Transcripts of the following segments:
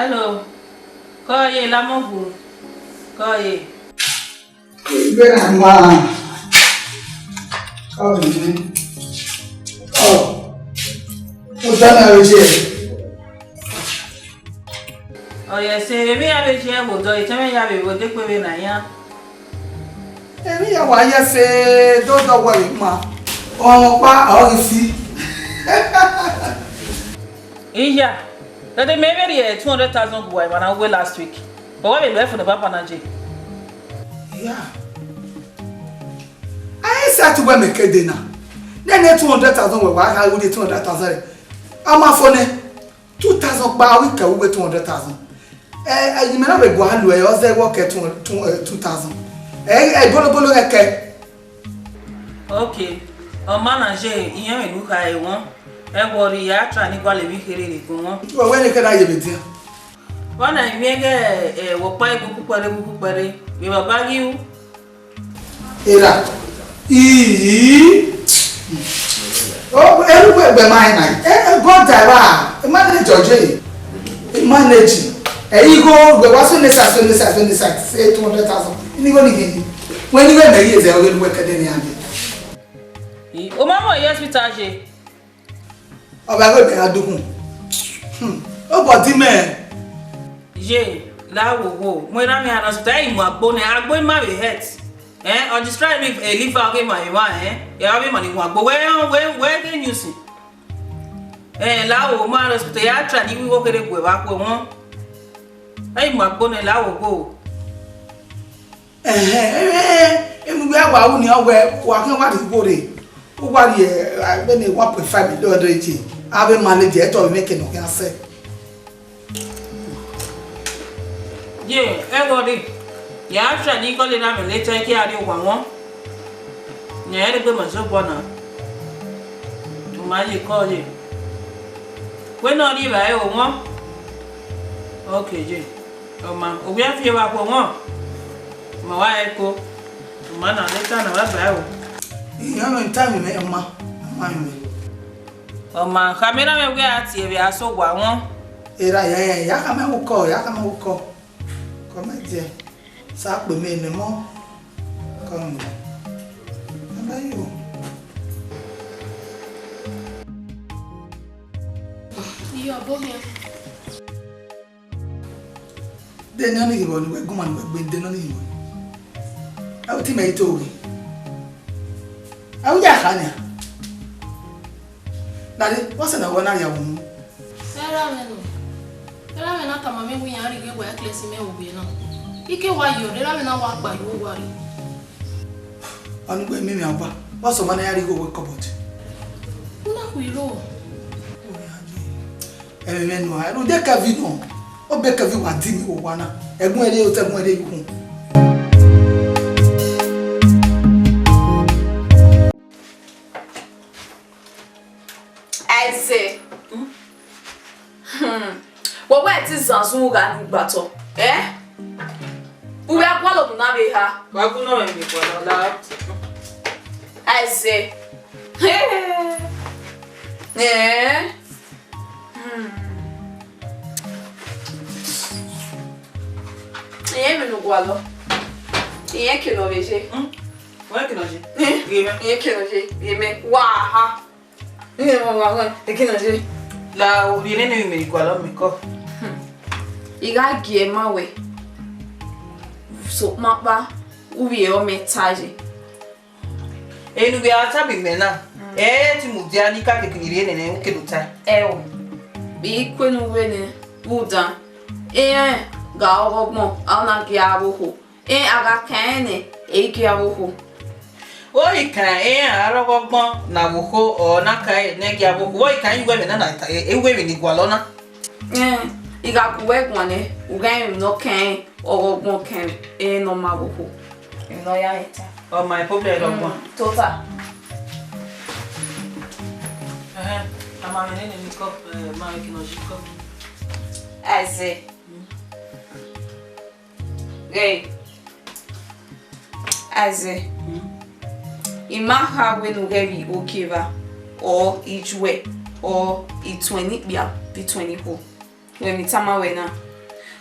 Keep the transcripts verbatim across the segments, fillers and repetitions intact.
Hello. Kọ ye, lamọ gu. Kọ ye. Ibe na ma. Kọ ye. Ọ. Ọ da na re je. Ọ ye se, emwi ya vbe je ẹvbo dọ, etẹn mwẹ ya vbe vbe odekpe vbe na yan. Emwi ya wa ye se, do dọ wẹ vbe ma. Ọmwa ọkpa ọ ghi fi. Iya, dede mẹ vbe rhie two hundred thousand gu uwa emwa na wẹ last week. But wa vbe lo ẹfo ne baba na je. Iya. A i sa tu wẹ mẹ ke de na. Nene two hundred thousand wẹ wa gha ru rhie two hundred thousand rẹ. A ma fo nẹ. Two thousand kpa, ọ ghi kẹ uwẹ two hundred thousand. Ẹ, ẹ, imẹ na vbe gua lu ẹ, ọ zẹ wẹ ọ kẹ two, two, eh, two thousand. Ẹ, ẹ, bolobolo ẹ kẹ. Okay, ọ ma na je, irẹn vbe ne u kha ẹre wọn. Ẹ worry, ya try ni gualọ emwi kherhe rre gun wọn. Wẹ wẹ ne kẹ na ye vbe dian. Vbọ na I miẹn ghẹ, ẹ, wẹ ọkpa ibuku kpẹre, ibuku kpẹre, vbe baba ghi ru. Era. Ii. O, eru gbe gbe ma na. E, e, God da ba. E manage oje. E manage. E igho gbe wa so nesa, so nesa, so nesa. Say two hundred thousand. Ini go ni gini. When you make it, they will work at any hand. I, o ma mọ ye hospital je. Ọ vbe ghe mẹ gha dukhun. Hmm. Obọ di mẹ. Ye, la wo wo. Mu erha mwẹ hospital, ẹ i mu agbo nẹ, agbo ima vbe hurt. Eh, ọ destroy liv-, eh, liver ọghe ima emwa, eh. Ya vbe ma ni mu agbo. Wẹ, wẹ, wẹ ghe news. Eh, la wo ma hospital, ya try ni wi wo kere gu evba khuẹ wọn. Ẹ i mu agbo nẹ, la wo wo. Ẹhẹn, emwi wẹ wa ru nian wẹ wa khian wa rhie igho rre, u wa rhie, eh, vbene one point five million rre je, a vbe manage ẹre, te ọ vbe mwẹ eke ne ọ khian sẹ. Ye, ẹghọ rre, ya try ni gọle na mwẹ later, ike a rrie owa wọn, ne ẹ rhie egbe ma zobọ na, u ma ye kọ ye, wẹ ne ọ rhie evbare o wọn, okay ye. Ọ ma, ovbi ẹfi evba khuẹ wọn, ma wa rẹn ko, ọ ma na later na wa ba ẹro. Iran mwẹ time mwẹ, ọ ma, ọ ma mwẹ. Ọ ma, khama erha mwẹ wẹ a tie vbe a sẹ owa wọn. Erha ya, ya, ya khama ẹvbo ukọ, ya khama ẹvbo ukọ. Kọ mẹ diẹ, sa kpe mẹ ne mọ, kọ mẹ. Baba yo. Iye ọbo khian. De ne ọ ni ghi vbọ ne uwẹ gu ma ne uwẹ gbe, de ne ọ ni ghi vbọ. Ẹ u te mẹ i to ghe. Ẹ u ya kha nian. Dade, what's in the one area? Erha mwẹ nọ. Erha mwẹ na tama mwẹ wẹ iran rhie igho wẹ ẹklẹsi mẹ vbe owiẹ na. Ike wa yọ, erha mwẹ na wa kpa ye uwa rre. Ọnii wẹ miẹn mwẹ ọba, what's the one area go wake up? Una khui ro. Ẹmwẹ mwẹ nua, rhunmwuda Kevin nọ, ọ be Kevin wa di mi vbe owa na, ẹgun ẹre otọ, ẹgun ẹre ikhun. Ẹse. Hmm. Wẹ wẹ ti zanzun gha ni gbatọ, eh? U vbe gualọ mu na vbe ha? Wa gu nọ mwẹ vbe gualọ la. Ẹse. Eh. Hmm. Irẹn vbe ne u gualọ. Irẹn ke nọ vbe ye. Hmm? Wẹ ke nọ ye? Eh? Ghe mẹ. Irẹn ke nọ ye. Ghe mẹ. Wa ha. Irẹn wa wa wa. E ke nọ ye. La, ovbi nene vbe mẹ gualọ mẹ kọ. Hmm. I gha gie ma wẹ. Sokpan kpa, u vbe ọ mẹ ta ye. Enu vbe a tama imẹ na, mm, ẹ i te mudia ni ka keke ni rhie nene u ke do tae. Ẹo, vbe I kue ne u wẹ nẹ, rhunmwuda, iran gha ọghọgbọn, a na gie avbe okhuo, iran a gha kan ẹn nẹ, ẹ i gie avbe okhuo. Ọ ghi kan iran a rre ọghọgbọn ne avbe okhuo, ọ na ka ẹn ne ẹ gie avbe okhuo, ọ ghi kan iran uwẹ vbe na na ta, e, e uwẹ vbe ne I gualọ na. Ẹn, I gha gu uwẹ guan nẹ, u gha rẹn emwi ne ọ kan ẹn, ọghọgbọn kan ẹn, ẹn ne ọ ma avbe okhuo, emwi ne ọ ya rẹn ta. Ọ ma problem ọghọgbọn. Mm, tota. Ẹhẹn, a ma mwẹ nene ni kọ, eh, ma mwẹ eke ne ọ ye kọ. Ẹse. Mm. Ghẹ. Ẹse. Mm. I ma kha wẹ ne u ghẹ vbe ogieva, or ijuẹ, or ituẹn ne ikpia vbe ituẹn ne ikhuo. Wẹ emwi tama wẹ na.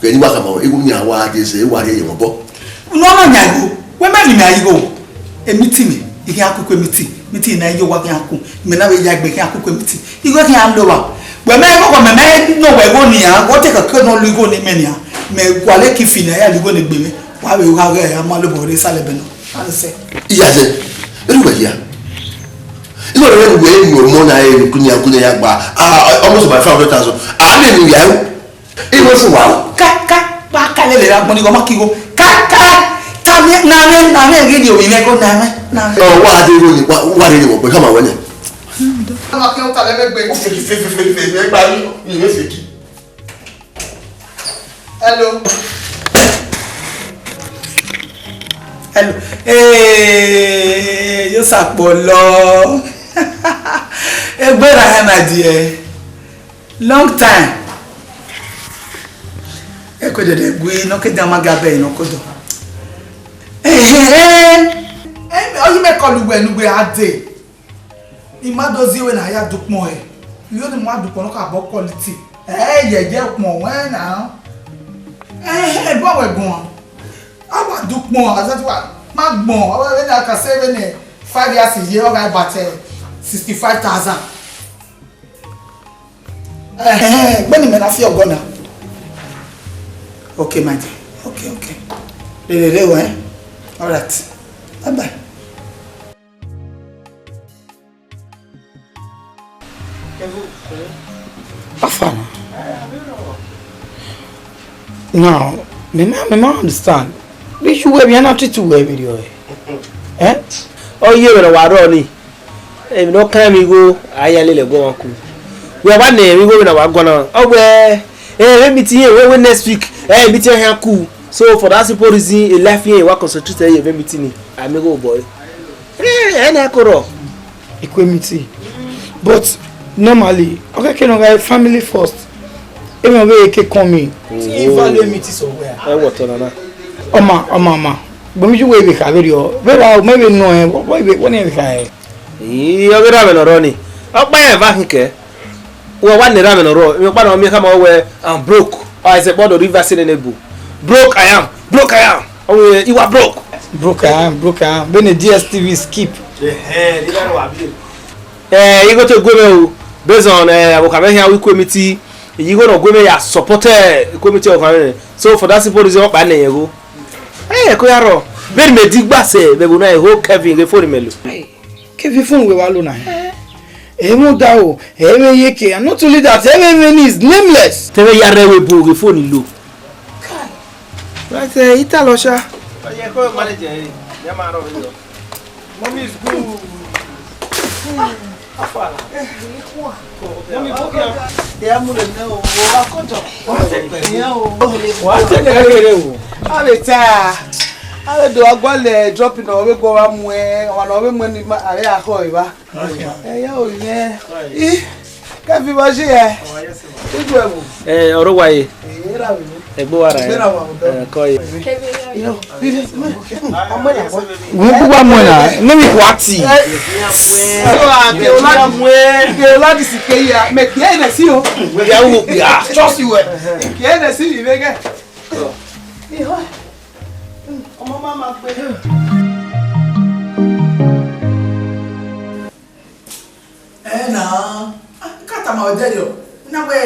Vbe ni wa khama igho ni a wa de zẹ, wa rhie ye mwẹ obọ. Nọ na yan igho, wẹ mẹ ni mẹ a igho. Emiti mẹ, I khian kuku emiti, emiti na yo wa khian ku. Mẹ na vbe ya egbe khian kuku emiti. Igho khian lo wa. Wẹ mẹ igho mẹ mẹ no wẹ igho ni a, wọ te kẹkẹ nọ lu igho ni mẹ ni a. Mẹ wa le ki fi na ya lu igho ni gbe mẹ. Wa vbe gha ghe a ma lo bọ re sale bẹ nọ. A sẹ. Iya zẹ, eru wẹ ya. Igho rẹ wẹ ni wẹ ọmọ na e ni kunya kunya ya gba. Ah, almost about five hundred thousand. A le ni ya. Iwe fún wa. Ka, ka, ba ka lele ra gbọn ni, ọ ma ki igho. Ka, ka, ta mi, na mi, na mi, ghi ni omi mẹ ko na mi, na mi. Ọ, wa de ro ni, wa, wa de ro, pé ká máa wẹ ni. Ọmọ kí ó ta lẹ́gbẹ̀ẹ́ gbé. Ó fèkì, fèkì, fèkì, fèkì, ẹ gba yín, ìwé fèkì. Hello. Hello. Ee, yóò sàpọ̀ lọ. Ẹgbẹ́ ra hàn náà di ẹ. Long time. Kedede gui, nọ ke dan ma ga bẹ nọ kodo. Ehe. Em, oyi mẹ kọlu wẹ ne uwe a dee. I ma do zie wẹ ne a ya dukpọn hẹ. Iyo ne ma dukpọn nọ ka bọ quality. Ẹ, yẹyẹ ukpọn wẹ na. Ehe, bọ wẹ guan. A wa dukpọn, a zẹ ti wa ma gbọn. Ọ wẹ ne a ka sẹ vbene five years ye, ọ gha about, eh, sixty-five thousand. Ẹhẹn, gbẹni mẹ na fi ọgọ na. Okay, my dear. Okay, okay. Rere, rere, eh? All right. Bye bye. Afa na. Now, me ma, me ma understand. Bi yu wẹ bi ana treat wẹ bi rio. Eh? Ọ ye wẹ ne wa rọ ni. Emwi ne ọ kan emwi igho, a ya lele ẹguọmwa ku. Wẹ wa nẹ emwi igho vbene a wa guan na. Ọ wẹ, eh, vbe meeting ye, wẹ, wẹ next week, eh, meeting hia ku. So for that simple reason, a life here, wa concentrate ye vbe meeting ni. A miẹn igho obọ re. Eh, ẹ na ko rọ. Equality. But normally, okay, okay, no, guy, family first. Even we ke come in. Ti value meeting somewhere. Ẹ wọ tọ nana. Ọma, ọma, ọma. Gbemi ju wẹ vbe kha vbe rriọ. Vbe ra, mẹ vbe nọ ẹ, wọ, wọ, wọ ni vbe kha ẹ. Ii, ọ ghi rhan mwẹ ne ọ rrọọ ni. Ọkpa rẹn eva khin kẹ. Wẹ wa ne erha mwẹ ne ọ rrọọ, emwi ọkpa ne ọ miẹn khama wẹ, I'm broke. Ọ Isaac Bodo Rivers in Enugu. Broke I am, broke I am. Ọ wẹ, you are broke. Broke I am, broke I am. Vbene D S T V skip. Ehe, ni gha wa bi. Eh, igho te gue mwẹ o. Based on, eh, abo kha mwẹ hian wi committee, igho ne ọ gue mwẹ ya support, eh, committee of, eh, so for that simple reason, ọkpa ne yẹn gho. Eh, ko ya rọ. Vbene mẹ di gba sẹ, vbe ẹvbo na, e ho Kevin ghe phone mẹ lo. Kevin phone wẹ wa lo na. Ẹ mu da o, ẹ vbe ye ke, and not only that, ẹ vbe mwẹ ni is nameless. Te vbe ya rre ẹvbo ebo ghe phone lo. Right, eh, ita lọ sha. Oye, ko manage e, ya ma rọ vbe lọ. Mommy is good. Afala. Mommy, book ya. Ya mu le ne o, o wa kojo. Wa te gbe. Ya o. Wa te gbe rere o. A vbe ta. A vbe do agualẹ drop in o vbe gbe wa mu ẹ, wa nọ vbe mu ni ma, a vbe a kho eva. Ẹ ya o yẹn. I, Kevin vbe ọ ye ẹ? Idu ẹvbo. Eh, ọrọwae. Ẹ ra vbe. Ẹgbe wa ra. Ẹ ra wa. Eh, kọ ye. Kevin, ya. Iyo, bi, bi, ọmọ ẹ na wa. Wẹ ku wa mu ẹ na, ne mi ku ati. Ẹ, so, a, ke o la, ke o la di si ke ya, mẹ ke ẹ nẹ si o. Wẹ ya wo ya. Trust you, eh. Ke ẹ nẹ si, ivbe gẹ. Iyo. Ọmọ ma ma gbe. Ẹ na, a ka tama ọdẹ rẹ, na wẹ,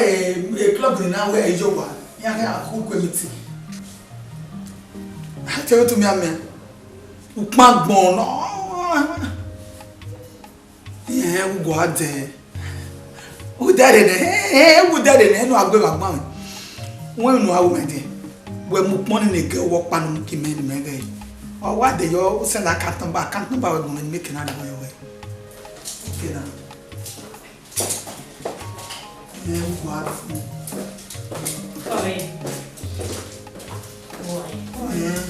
e club ni na wẹ, e yo wa, ya gha ku kwe meeting. A te otu mi amẹ, ukpan gbọn nọ. Ẹhẹn, u gua dẹ. U dẹ rre nẹ, ẹhẹn, u dẹ rre nẹ, nọ a gbe vbe agban mwẹ. Wẹ unu a ru mẹ dẹ. Wẹ mu ukpọn ni ne gẹ wọ kpa nu ki mẹ ni mẹ ghẹ. Ọ wa de yọ, u send account number, account number wẹ gun mẹ ni mẹ kẹ na dẹ wẹ. Okay na. Ẹ, u gua dẹ. Come here. Boy. Oh, yeah.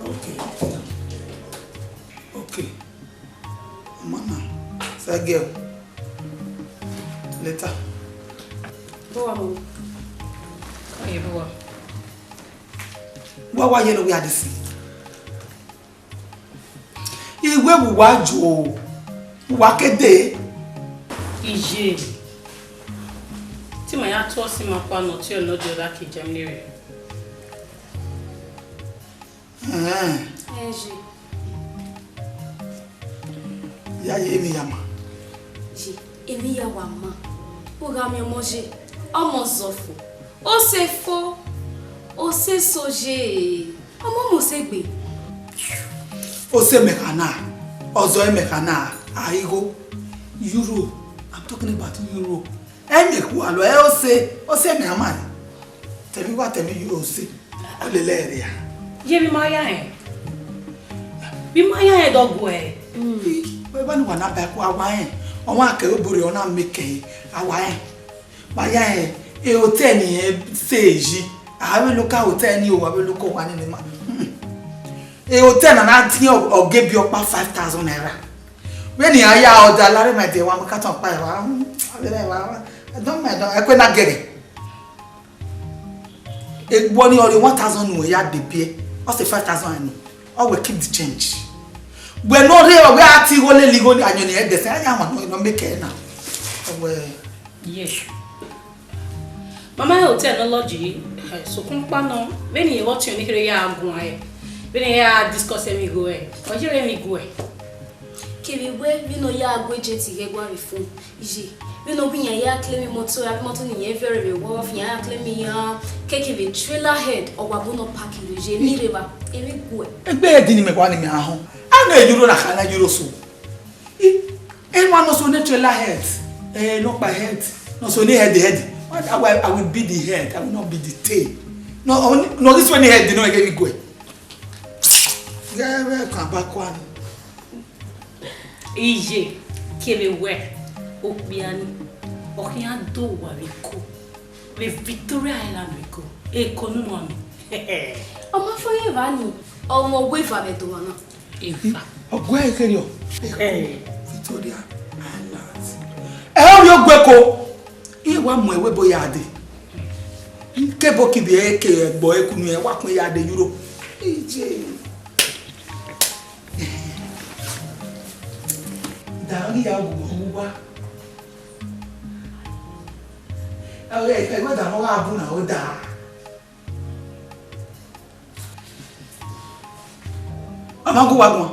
Okay. Okay. Mama, say girl. Later. Boa, mo. Oye, boa. Wa wa yellow we are this. Iwe wu wa jo. Wa kede. Iye. Ti ma ya tuo si ma kpa nọ tie nọ di ọda ke Germany re. Ẹn. Ẹ ye. Ya ye emwi ya ma. Ye, emwi ya wa ma. U gha miẹn ọmọ ye, ọmọ zọfo. Ose fo, ose so ye. Ọmọ mu ose gbe. Ose mẹ kha na, ọzọ mẹ kha na, a igho. Euro, I'm talking about euro. Ẹ mẹ khualọ, ẹ ose, ose mẹ ama. Tẹmwi wa tẹmwi euro ose. Ọ lele ẹre a. Ye vbe ma ya rẹn? Vbe ma ya rẹn dọguẹ? Wẹ ba ni wa na ba ẹko awa rẹn. Ọmwa kẹ obọ rẹ ọ na mẹ kẹ awa rẹn. Ba ya rẹn, e hotel ni rẹn se yi. A vbe local hotel ni o, a vbe local wa ni ma. E hotel na na tin ọ, ọ ge bi ọkpa five thousand naira. Vbene iran ya order, la rre ma de wa mu carton ọkpa ẹre wa. Avbe ẹre wa. I don't mind, I don't, ẹkue na gẹgẹ. Egbe ọnii ọre one thousand nuẹn ya de biẹ, ọ sẹ five thousand nọ, ọ wẹ keep the change. Wẹ ne ọ rre, ọ wẹ a ti igho lele igho ni, ayọn ni ẹdẹ sẹ, a ya wan nọ, nọ make ẹ na. Ọ wẹ. Yes. Mama, your technology, eh, sokpan kpa nọ, vbene irẹn vbe ọtiọnrẹn ni kherhe ya guan ẹre, vbene iran ya discuss ẹmwẹ igho ẹre, ọ ye ẹmwẹ igho ẹre. Kevbe wẹ, vbene ọ ya gu agent ghẹ gua vbe phone, iye, vbene ọ wẹ iran ya claim imọto, avbe imọto ne irẹn viọ rre vbe wharf, iran ya claim iran, kevbe trailer head, ọ wa bu nọ park rre, iye, ne I rre evba, ẹmwẹ igho ẹre. Egbe ẹdin ni mẹ wa ni mẹ a họn. A na euro na kha na euro so. I, emwa nọ so ne trailer head, eh, nọkpa head, nọ so ne head head. What, I will, I will be the head, I will not be the tail. No, no, this one head, no, I get it go. Yeah, well, come back one. Iye, kevbe wẹ, okpia ni, ọ khian do wa vbe Eko, vbe Victoria Island vbe Eko, Eko ne uwa nọ. Ọ ma fo ye evba ni, ọmọ wẹ eva vbe do wa na. Eva. Ọ gu ẹre kherriọ. Eko, Victoria Island. Ẹ, ọ rhie ogu Eko. Iran wa mu ẹvbo ebo ya dee. Ke ebo kevbe ẹre ke ẹgbọ ẹre kunu iran wa kun ya dee ye uro. Iye. Da ghi ya wu uwa. Ẹghẹ ẹgbẹda ne ọ gha bu na ọ da. Ọ ma gu uwa guan.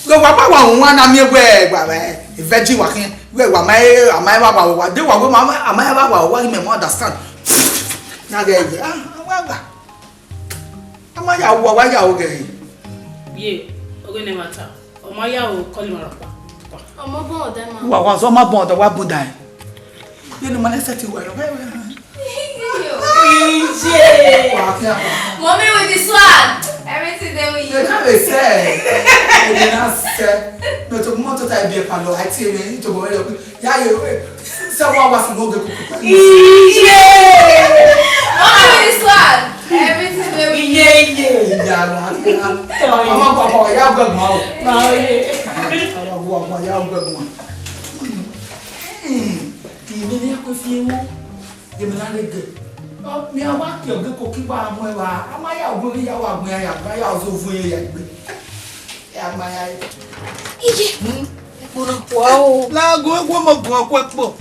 Ghe wa ma wa wan na miẹn wẹ wa vbe virgin wa khian. Wẹ wa ma, a ma wa wa wa de wa wẹ ma, a ma wa wa wa ghi mẹ ma understand. Na ghe ghe, ah, wa wa. A ma ya wa wa ya o ghe. Ye, oghe ne ma ta. Ọ ma ya o kọli ma rọkpa. Ọ ma bọ ọdẹ ma. Wa wa zọ ma bọ ọdẹ wa bu dan. Ye ne ma ne sẹtin wa rọ. Iye. Mommy with the swag. Everything dey with you. They can't be said. They not said. No, to mọ tota ibi ẹpa lọ, àti èmi, to mọ ẹ lọ. Ya ye, sẹ wa wa fun oge kuku. Iye. Mommy with the swag. Everything dey with you. Iye, iye. Iya, la, la. Ọmọ papa, ya gbẹgbọn o. Ma ye. Ọmọ papa, ya gbẹgbọn. Hmm. Kì í ní ní ẹkọ fi wọn. Yẹmẹ na rre gẹ. Ọ, mi a wa ke ọgẹ ko ki wa mu ẹ wa. A ma ya wo ya wa mu ya ya, ma ya zo vu ya gbe. Ya ma ya. Iye. Hmm? Ekpo na. Wow. La go egwu ọmọ gun ọkụ ekpo.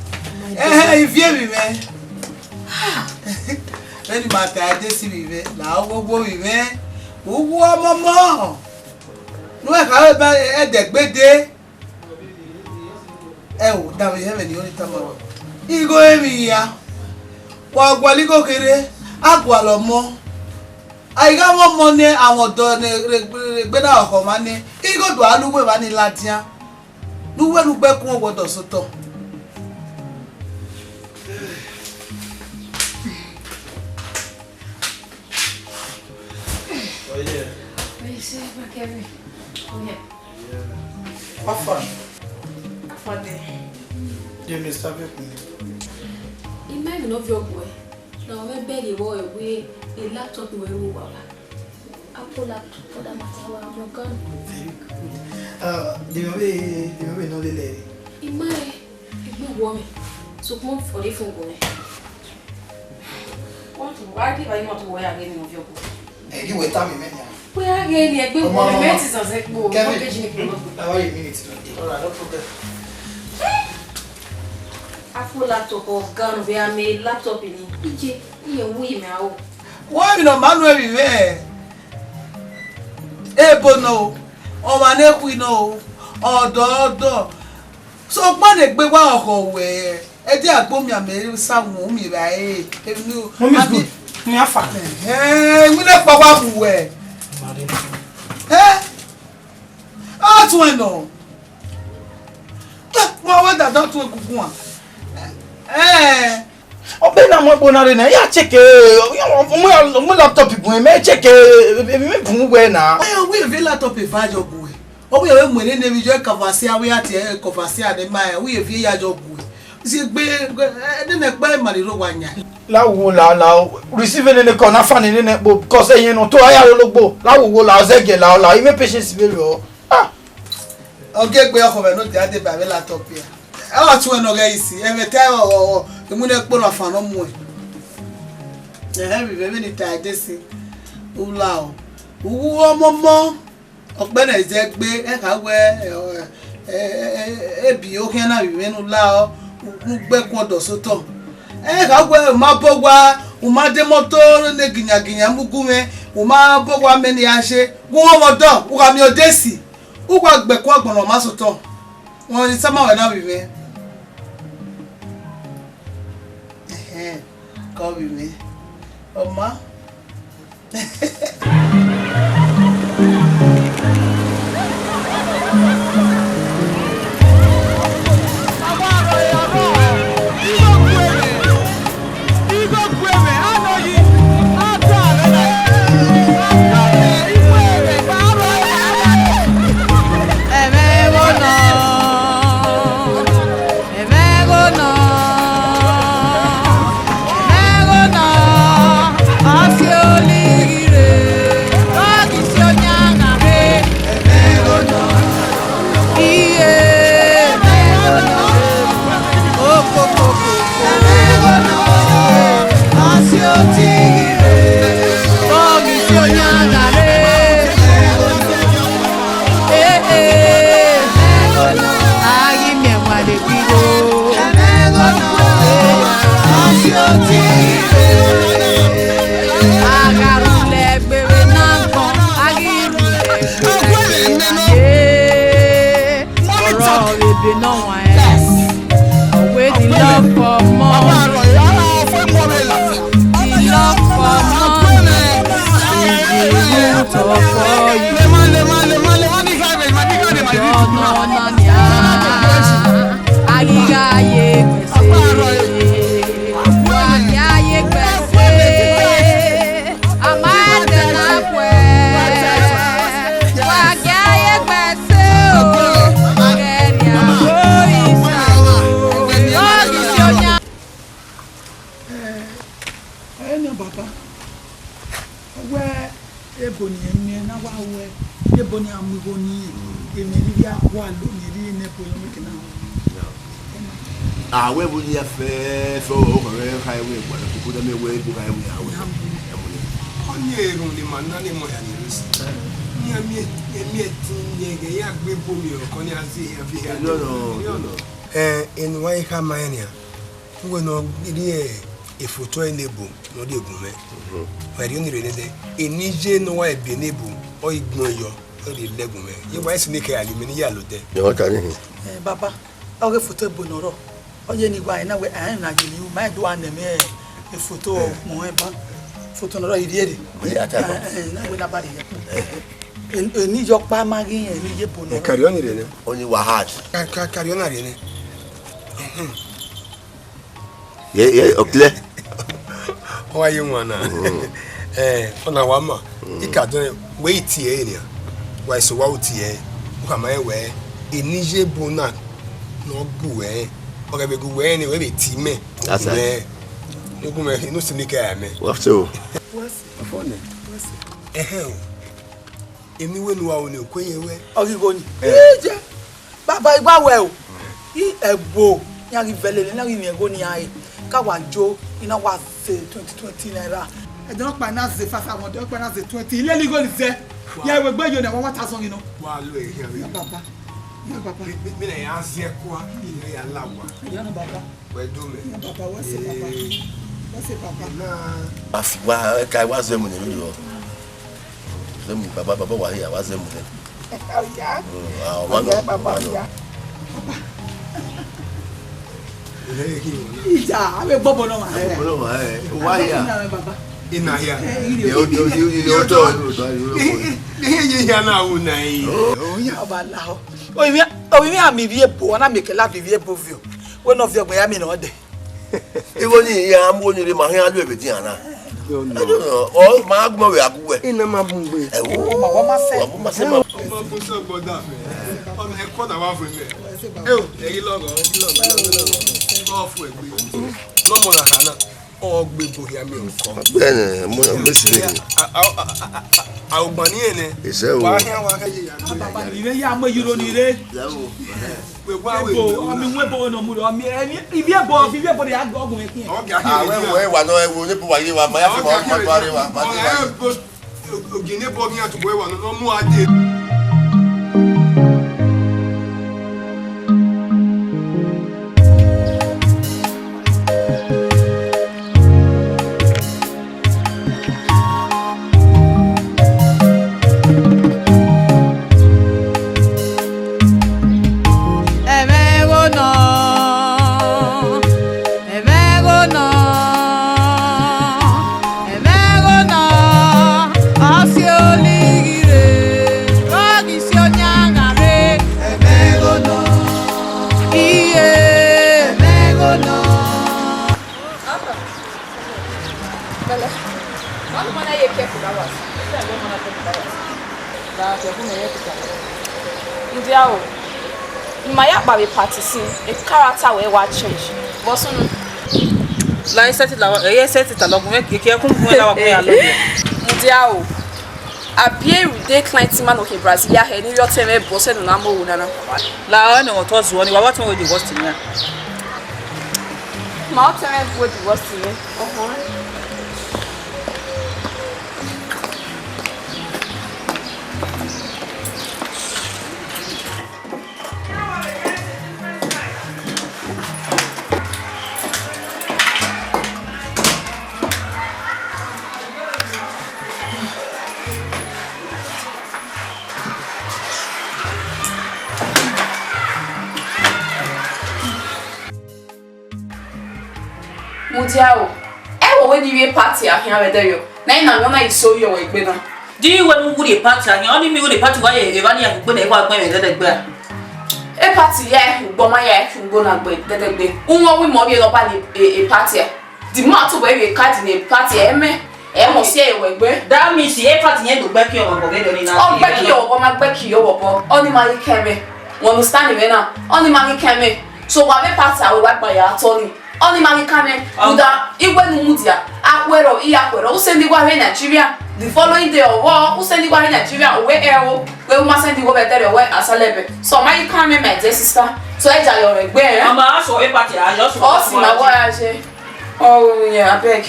Ehe, ivie mi mẹ. Vbene ma ta ade si mi vbe, la wo wo mi vbe. Uwu ọmọ mọ. Nu ẹ kha ba ẹdẹ gbede. Ẹo, davbe ihẹn mwẹ ne I tama ruẹ. Igho emwi hia, wa gualọ igho kherhe, a gualọ ọmọ. A i gha mwẹ ọmọ ne amwẹ ọdọ ne rre egbe na họhọ mwa ne, igho do a lu uwu emwa ni ladian, ne uwu ẹre ugbẹkun wẹ ọdọ sẹ otọ. Oh, yeah. Where you say, Bakari? Oh, yeah. Yeah. What fun? What fun there? Yeah, Mister Vekun. I ma emwi ne ọ viọ gu ẹ, na ọ mwẹ bẹghe vbọ ẹ wẹ e laptop ruẹ ru wa la. Apple laptop, for that matter, wa mọ gan. Very good. Uh, the movie, the movie no lele. I ma ẹ. Egbe wọ mwẹ, sokpan ọ rre fun wọ mwẹ. Wa ghi vba imọto wẹ ya ghe ne ọ viọ gu. Ẹ ghi wẹ tama mwẹ nian. Wẹ ya ghe ne egbe wọ mwẹ, mẹ ti zanzan kpo, Kevin, mortgage ni kpo. I want a minute. All right, no problem. Apple laptop, ọ gan vbe a mẹ laptop ni. Iye, iye wu imẹ aro. Wẹ emwi ne ọ ma nu emwi mwẹ. Ebo nọ, ọmwa ne khui nọ, ọdọ ọdọ. Sokpan ne egbe wa họhọ wẹ, ẹdẹ agbo mianmẹ sa wọn umie vba ẹre. Emwi ni o. Mommy is good. Ni afa. Ẹhẹn, iwinna kpa wa mu wẹ. Ẹ? A tuẹn nọ. Wa wẹ dada tuẹn guguan. Ẹ. Ọ be na mu egbe na rre na, ya check, eh, mu, mu laptop bun, mẹ check, eh, emwi bun wẹ na. Ẹ, ọ wẹ vbe laptop eva yọ gu ẹ. Ọ wẹ vbe mu nene vbe yọ kọvasia, wẹ a tie kọvasia ne ma ẹ, ọ wẹ vbe ya yọ gu ẹ. Si egbe, ẹ, nene kpa ma riro wa yan. La wo la, la, receive nene call na fa nene kpo, because ẹyẹn nọ to a ya ro logbo. La wo wo la, ọ zẹ gie la, la, even patience vbe rọ. Ah. Ọ gie egbe ọkhọ mwẹ ne ọ dia deba vbe laptop ya. Ẹ wa tuẹn nọ ghẹ isi, ẹmwẹ te ọ, ọ, ọ, iwinna kpo na fan nọ muẹn. Ẹhẹn, vbe vbe ni ta ẹdesi, u la o. Uwu ọmọmọ, ọkpẹn na zẹ gbe, ẹ kha wẹ, ẹ, ẹ, ẹ, ẹ, ebi okhian na vbe mwẹ ne u la ọ, u gbe ẹkun ọdọ sotọ. Ẹ kha wẹ u ma bọ owa, u ma de moto ne ginyaginyan mu gu mwẹ, u ma bọ owa mẹ ne a she, gu mwẹ ọdọ, u gha miẹn odesi, u gha gbe ẹkun agbọn ne ọ ma sotọ. Wọn ni sama wẹ na vbe mwẹ. Ẹhẹn, ke ọ vbe mwẹ. Ọ ma. Ẹmwẹ igho nọ, ẹmwẹ igho nọ, ẹmwẹ igho nọ, ọ si olighi rre, ọ ghi si oyan gha rre. Iye, ẹmwẹ igho nọ, okokoko, ẹmwẹ igho nọ, ọ si otighi rre, ọ ghi si oyan gha rre. Eh, eh, a ghi miẹn ẹwaẹn ne ghi gho. A gha rhulẹ gbe vbe na agbọn, a ghi rhulẹ gbe vbe na ye. Ọrọ ebe ne ọ wan ẹn. Wẹ the love for money, the love for money, the root of all evil. Ọna ọna nia, a ghi gha ye gbese, a ghi gha ye gbese, a ma ẹdẹ na khuẹ, wa gha ye gbese o, a ghẹ rhie aro isa o, ọ ghi si oyan. Ẹ, ẹ nọ baba, ọ wẹ ebo ne irẹn miẹn na wa wẹ, ebo ne a mu igho ni, emwi rhirhi a gualọ, emwi rhirhi ne ebo yọ mẹ ke na ru. A wẹ ebo ne a fẹ fẹ ọrọ, ọ khẹ kha ẹvbo ẹgba na, koko da mẹ wẹ ebo kha ẹvbo ya wẹ. Ọ ni erhunmwu ne ima na ne emọ hia ni rre si. Iran miẹn, iran miẹn ẹtin, iran ghẹ ya gbe ebo miẹn ọkọ ne a zẹ ehia viọ ehia. Erriọ nọ, erriọ nọ. Ẹ, ene uwa i khama rẹn nian. Uwẹ ne ọ rhie efoto ẹre ne ebo ne ọ rhie gun mwẹ. Wa rhie ọnii rre nẹdẹ. Eni ye ne ọ wa biẹ ne ebo, ọ i gbẹn yọ, ọ rhie lẹ gun mwẹ. Ye wa esi ne kẹ a rhie mẹ ne I ya lẹ odẹ. Yọ, ọ ta ni hin. Eh, baba, ọ ghe foto ebo ne ọ rrọọ. Ọ ye ne I wa na wẹ, a rẹn na ye ne u ma do a nẹ mwẹ efoto ọkpọn ẹban. Foto ne ọ rrọọ, I rhie rre. Wẹ ya ta ẹbọ. Eh, eh, na wẹ na ba rhie. Eh, eni ye ọkpa ma ghi rẹn, eni ye ebo ne ọ rrọọ. Carry on rre nẹ. Ọnii wa hard. Ka, ka, carry on rre nẹ. Ye, ye, ọ clear. Ọ wa ye wan na. Eh, ọ na wa ma. I ka dọn wẹ i tie ẹre nian. Wa eso wa tie ẹre. U khama rẹn wẹ, eni ye ebo na ne ọ gu wẹ. Ọ ghẹ vbe gu wẹ ne wẹ vbe tie mẹ. That's right. Mẹ, ne gu mẹ, inu si ni kẹ mẹ. Wa so. Ọfọ nẹ. Ẹhẹn o. Eni wẹ ne uwa ro ne okue ye wẹ. Ọ ghi gho ni. Eh. Ije. Baba, I gba wẹ o. I ẹvbo, iran ghi vẹ lele, iran ghi mwẹ igho ne iran re. Ka wa jo, I na wa zẹ twenty, twenty naira. Ẹdẹ ọkpa na zẹ five hundred, ọkpa na zẹ twenty. I lele igho ni zẹ. Ya wẹ gbe yo na, wa one thousand, you know. Wa lo e hian. Ya baba. Ya baba. Mi, mi, mi na ya zẹ kua, mi na ya la wa. Ya na baba. Wẹ do mẹ. Ya baba, wẹ sẹ baba. Ee. Wẹ sẹ baba. Na. Wa fi, wa, ka wa zẹ mu ne mi yo. Zẹ mu, baba, baba, wa hia, wa zẹ mu nẹ. Oya. Mm, ah, wa nọ, oya, baba, wa nọ. Oya. Ija, a vbe gbọbọ nọ ma. A vbe gbọbọ nọ ma, eh. Wa hia. Baba. Ina hia. Eh, ire. Ye o, ye o, ye o, ye o, ye o, ye o. Ihe ye hia na wu na yi. Oya. Ọba lahọ. Oyi mi, oyi mi ami ivie ebo, ọ na mieke la vbe ivie ebo viọ. Wẹ ne ọ viọ gbẹn ya mi nọ dẹ. Igho ni iran mu ni rre ma khian lu ebe dian na. Ọ ma gbọn vbe agu wẹ. Ina ma bun gbe. Ẹ wo. Ọ ma, ọ ma sẹ. Ọ ma sẹ ma. Ọ ma bun sẹ gbọdọ fẹ. Ọ ma ẹkọ na wa fẹ mẹ. Ẹ o, ẹ yi lọgọ, ẹ yi lọgọ, ẹ yi lọgọ. Ọ fu ẹgbe. Nọ mọ na ha na. Ọ gbe bo hia mi ọkọ. Bẹẹni, mo na gbe si le. Agbọn ni ẹnẹ. Ẹsẹ o. Wa khian wa kẹye ya. Baba ni vbe ya mu eyiro ni re. Wẹ wa wẹ. Ebo, ọmi wẹ bo no mu ro, ọmi, ẹmi, ibi ebo, ibi ebo de ya gọ gun ẹkin. Ọ ga khian. Awẹ wẹ wa nọ, ẹ wo ne bu wa ye wa, ma ya fi ma, ma tuare wa, ma tuare wa. Ogi ne bọ ghi yan tobọ ẹwa nọ, nọ mu a dee. Ẹmwẹ igho nọ, ẹmwẹ igho nọ, ẹmwẹ igho nọ, ọ si olighi rre, ọ ghi si oyan gha rre. Ẹmwẹ igho nọ, iye, ẹmwẹ igho nọ. Pẹlẹ, why you wanna hear careful that was? Mudia o, ne ima ya kpa vbe party sin, e character wẹ wa change. Vbọ sunu? La e sẹtin la, e ye sẹtin ta lọgun, e ke ẹkun gun la wa kun ya lọ. Mudia o, a biẹ ru de client ma nọ ke Brasilia hẹ, ne ọ tẹ mwẹ bọ sẹ ne ọ na mu ohu nana. La ọnii ne ọ tọ zuọ ni, wa wa tọn wẹ divorce nian. Ma ọ tẹ mwẹ wẹ divorce nian. Ọhọ. Mudia o, ẹ wẹ wẹ ne I vbe party a khian vbe ẹdẹrriọ, ne a i na mwẹ ọna iso yọ wẹ egbe na. Di wẹ mu wurrie party a khian, ọnii miẹn wurrie party wa ye evba ni ya kugbe na, I wa gbẹn mwẹ dẹdẹgbe a. E party ya ugbo ma ya ugbo na gbe dẹdẹgbe. Uwẹ wi mọ vbe rhọba ni e, e party a. The man tobọ vbe card ni e party a, ẹ mẹ, ẹ mọ si ẹre wẹ egbe. That means e party yẹn do gbẹki ọvbọbọ vbe dọ ni na. Ọ gbẹki ọvbọbọ, ma gbẹki ọvbọbọ. Ọnii ma ghi kẹ mwẹ. You understand mwẹ na? Ọnii ma ghi kẹ mwẹ. So wa vbe party a, wa gba ya tọ ni. Ọnii ma ghi kẹ mwẹ. Rhunmwuda, I wẹ ne u mudia, a khuẹrhọ, I ya khuẹrhọ. U send uwa rre Nigeria. The following day, ọ wẹ, u send uwa rre Nigeria, ọ wẹ ẹ o. Wẹ u ma send uwa vbe ẹdẹrriọ, ọ wẹ asalẹbẹ. So, ọ ma ghi kẹ mwẹ, my dear sister. So, ẹ ja yọ rẹ egbe, eh? Ọ ma sọ e party a, yọ sọ. Ọ si ma wa ya je. Oh, yeah, I beg.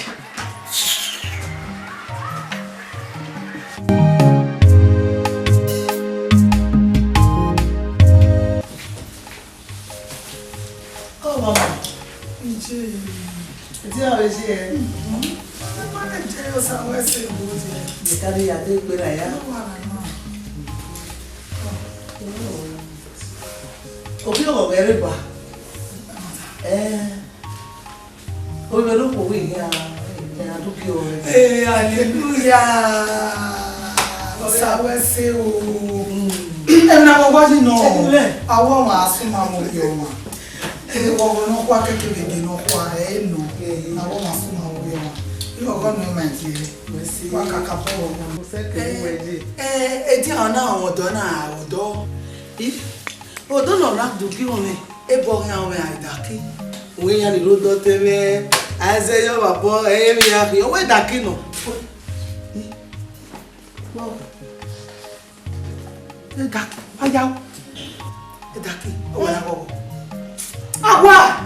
Oh, mama. Ije. Ije, how is it? Mm-hmm. Mama, ije, yo sa we se good. Ye ka de ya de gbera ya. No, mama, no. Oh. Obi o gere ba. Eh. Ovbi ẹre okhuo wẹ iran, iran do gie ọre. Ee, hallelujah. Osa wẹ se o. Ẹmwẹ ne a ghọghọ yi nọ. Ẹdulẹ. Awọ ọmwa a suma mu ovbi ọmwa. Ee, ghọghọ nọkhua keke vbe gie nọkhua, ẹ i nọ. Ee. Awọ ọmwa a suma mu ovbi ọmwa. Ghọghọ nọ ima die. Wẹ se. Wa kaka bọ ghọghọ. Mo sẹ ke wẹ ye. Ee, edian na, ọdọ na, ọdọ. Ih. Odọ nọ na do gie ọmwẹ, ebọ khian ọmwẹ a daki. Wẹ iran ni rre odọ te mwẹ, a zẹ yọ vbe abọ, ẹ i re emwi iran khian, wẹ daki nọ. Edaki, wa ya o. Edaki, ọ wa na ghọghọ. Awa!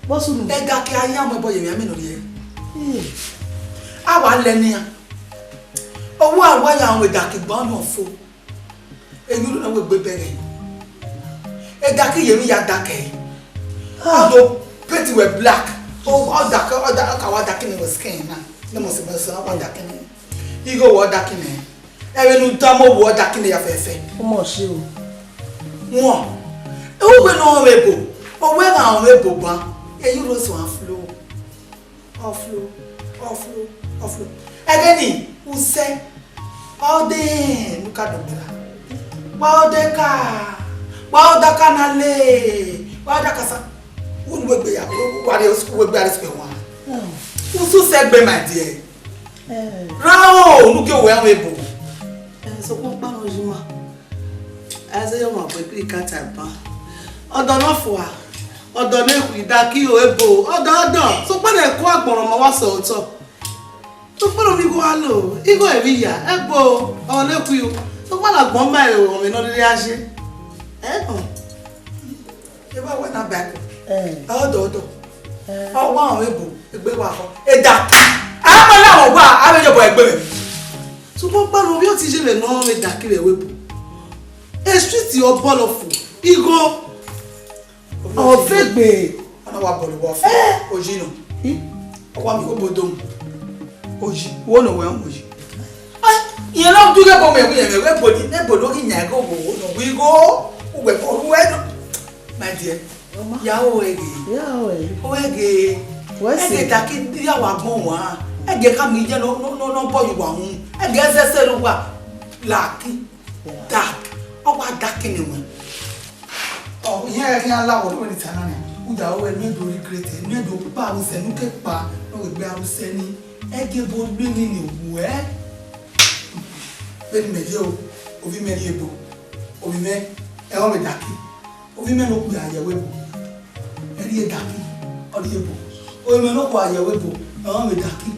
Vbọ sunu? Edaki, a ya mu ẹbọ ye emwi amẹ nọ rriẹ. Hmm. A wa lẹ nian. Ọ wa, wa ya mu Edaki gba ọnii fo. Eyuru na wegbe bẹghe. Edaki yevbe ya dakẹ. Ọ do paint wẹ black. Ọ, ọ dakẹ, ọ da, ọ ka wa dakẹ ne wẹ skin na. Ne mo se mo se wa dakẹ ne. Igho wẹ ọ dakẹ ne. Ẹvbo ne u tama wẹ ọ dakẹ ne ya fẹfẹ. Ọmọ ṣe o. Wọn. Ewugbe ne ọ vbe ebo. Ọ wẹ gha ọ vbe ebo ban. Eyuru so a flow. Ọflo, ọflo, ọflo. Ẹghẹ ni, usẹ, wa ọdẹ ne u ka dọgbẹra. Wa ọdẹ ka, wa ọdẹ ka na le, wa ọdẹ ka sa. Wẹ unu wegbe ya, wa rre school, wegbe a rre school wan. Hmm. Usu sẹ gbe, my dear. Eh. Ra o, unu gie owẹ ebo. Eh, sokpan ọkpa nọ yi ma. Aizẹyẹ ọmwa bu ẹkiri kata ban. Ọdọ ne ọ fua, ọdọ ne khui, Edaki o, ebo, ọdọ, ọdọ. Sokpan ne ẹko agbọnrọn ma wa sẹ otọ. Okpolo ni igho a lo, igho emwi ya, ẹgbo, ọ ne khui o. Sokpan na gbọn ma ẹre o, ọmọ nọ rere a ye. Ẹ hàn. Eva wẹ na back. Eh. Ọdọ, ọdọ. Eh. Ọ wa ọmọ ebo, egbe wa kọ. Eda. A ma la wọ wa, a vbe yobọ egbe mẹ. Sokpan okpolo ovbi ọtẹn ye vbe nọ vbe da ki vbe ẹvbo ebo. E street ọ bọlọ fo, igho. Ọ vegbe. Ọ na wa bọlọ wa fo. Eh. Oyi nọ. I? Ọ wa mi obodo mu. Oyi, wo nọ wẹ mu oyi. Ai, ìyẹn na dughe bo mẹ, wẹ mẹ, wẹ bodi, mẹ bodi ghi yan igho wo, wo nọ, wẹ igho, uwẹ ko ruẹ nọ. My dear, Ọma. Ya o ẹghe. Ya o ẹghe. O ẹghe. Wẹ Ẹghe sẹ. Taki ya wa gbọn wa. Ẹghe ka mi ye no, no, no, no bọ yu wa hu. Ẹghe ẹzẹ sẹ ru wa. Laki. Dak. Ọ wa dak ni wẹ. Ọ, iran khian la wọ ne ta na nia. Uda wẹ ne do regret, ne do kpa aro sẹ, ne u ke kpa, ne u gbe aro sẹ ni. Ẹghe ebo gbe ni ni wẹ. Vbene imẹ rhie o, ovbi mẹ rhie ebo. Ovbi mwẹ, ẹre ọ vbe Daki. Ovbi mwẹ ne okpia ye ẹvbo ebo. Ẹ rhie Daki, ọ rhie ebo. Ovbi mwẹ ne okpia ye ẹvbo ebo, ẹre ọ vbe Daki,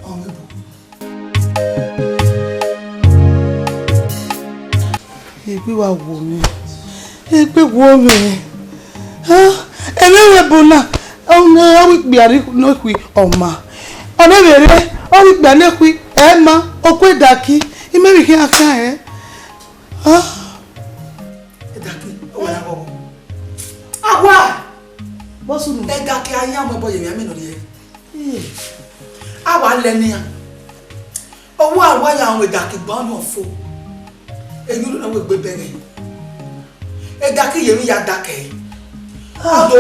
ọ vbe ebo. Egbe wa wo mwẹ, egbe wo mwẹ. Ah, ẹmwẹ ẹvbo ebo na, ọ na ọ vbe ikpia ne khui ọma. Ọ na vbe rre, ọ vbe ikpia ne khui ẹma, okue Daki, imẹ vbe khian khan ẹn. Ah. Daki, ọ wa ya ghọghọ. Awa! Bọsunu. Daki a ya mu ẹbọ ye emwi amẹ nọ rriẹ. Eh. A wa lẹ nian. Ọ wa wa ya ru Daki gba ọnii fo. Eyuru na wegbe bẹghe. Daki ye emwi ya dakẹ. Ah. Ọ do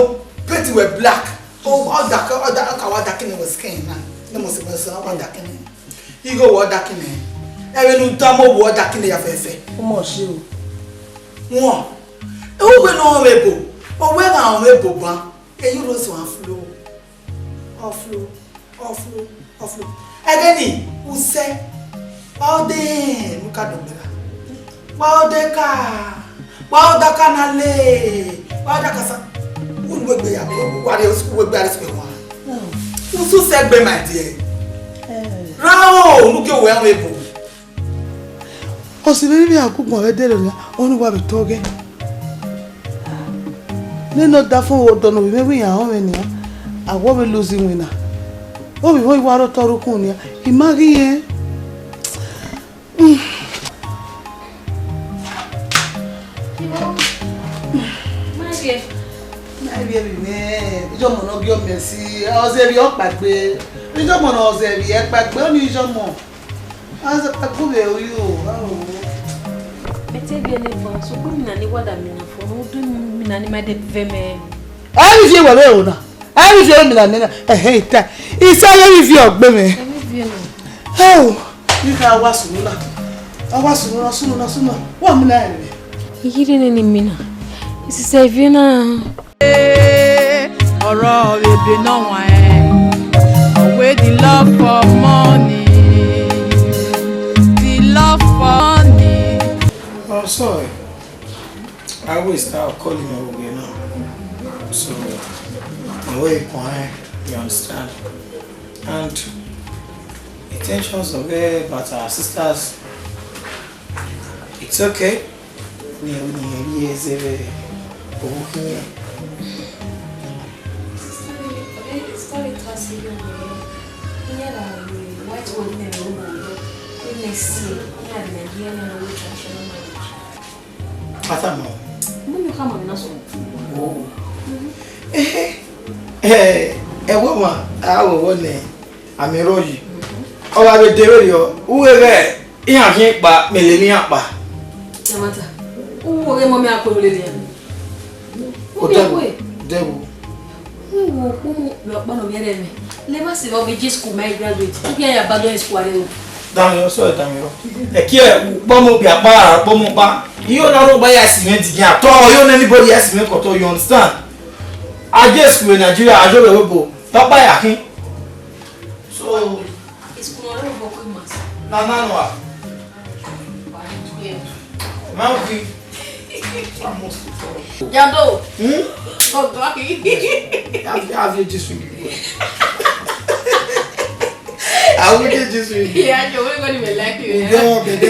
paint wẹ black. Ọ, ọ Daki, ọ Daki, ọ ka wa Daki ne wẹ skin na. Ne must be so wa Daki ne. Igho wẹ ọ Daki ne. Ẹvbo ne u tama wẹ ọ Daki ne ya fẹfẹ. Ọmọ ṣe o. Wọn. Uwẹ ne ọ vbe ebo. Ọ wẹ gha ọ vbe ebo ban. Eyuru so a flow. Ọ flow, ọ flow, ọ flow. Ẹghẹ ni, usẹ, wa odẹ ne u ka dọgbẹra. Wa odẹ ka, wa odẹ ka na le, wa odẹ ka sa. Unu wegbe ya, wa re uwegbe a re sukwe wan. Usu sẹ gbe, my dear. Ra o, unu gie owẹ ọmọ ebo. Ọse vbe rhirhi a gu ugbọn vbe ẹdẹrriọ nia, ọnii wa vbe tọ ọghẹ. Nene ọdafẹn ọdọ ne ovbi mwẹ wẹ iran rọnmwẹ nian, a wẹ ọ vbe lose iwinna. Ovbi mwẹ wa rre otọ rre ukhunmwu nian, I ma ghi rẹn. Ma vbiẹ. Ma vbiẹ vbe mwẹ, iye ọmọ ne ọ gie ọmọ ẹse, ọ zẹ vbe ọkpa gbe. Iye ọmọ ne ọ zẹ vbe ẹkpa gbe, ọnii iye ọmọ. Aza kpakpo vbe ẹ ru yo, a ru. Mẹ te biẹ ne fo, sokpan mina ni wa da mina fo, ne u do mina ni ma de vẹ mẹ. Ẹ i rhie wẹ vbe ro na. Ẹ i rhie mina nena. Ẹhẹn, ita. Isa ye i viọ gbe mẹ. Ẹ i viọ na. Ẹ o. Ni ka wa sunu na. A wa sunu na, sunu na, sunu na. Wa mina ẹ. Iyire nene mina. Isise i viọ na. Ọrọ vbe ebe ne ọ wan ẹn, ọ wẹ the love for money, the love for money. Oh, sorry. I always start calling you again now. So, my way, you understand. And intentions of it, but our sisters, it's okay. Ni, ni, ni, eze vbe ohu khian. Story, story ka si yo me. Iye na we, white world me ro bo. We next year, me and Nigeria na we traditional marriage. Ata mo. Mo mi ka mo na so. Oh. Eh, eh, eh, wo ma, a wo wo ne. Amẹ rrọọ yi. Ọ gha vbe de vberriọ, u wẹ ghẹ iran khian kpa, mẹ lele iran kpa. Tamata, u wo ghe mọ mẹ a kpolo lele iran. U Odẹ wo, kwe. Odẹ wo. U wo kpomo vbe ọkpa nọ vbe ẹrẹ mẹ. Levba sẹ vbe ọ vbe je school ma graduate. U ghi ya ba do school arre o. Danmwehọ, sorry, danmwehọ. Ẹkiẹ, u kpọmọ okpia kpa, ra kpọmọ kpa. Iyo na rhọgba ya si mwẹ digian. Tọ, iyo na anybody ya si mwẹ kọtọ, you understand? A je school in Nigeria, a yo vbe ẹvbo ebo. Tọkpa ya khin. So, it's Kumaro Boku Mas. Na, na, no, ah. Monkey. Jando. Hmm? Gogo. Have, have you this week? I will get this way. Yeah, you will go to me like you. Go, baby.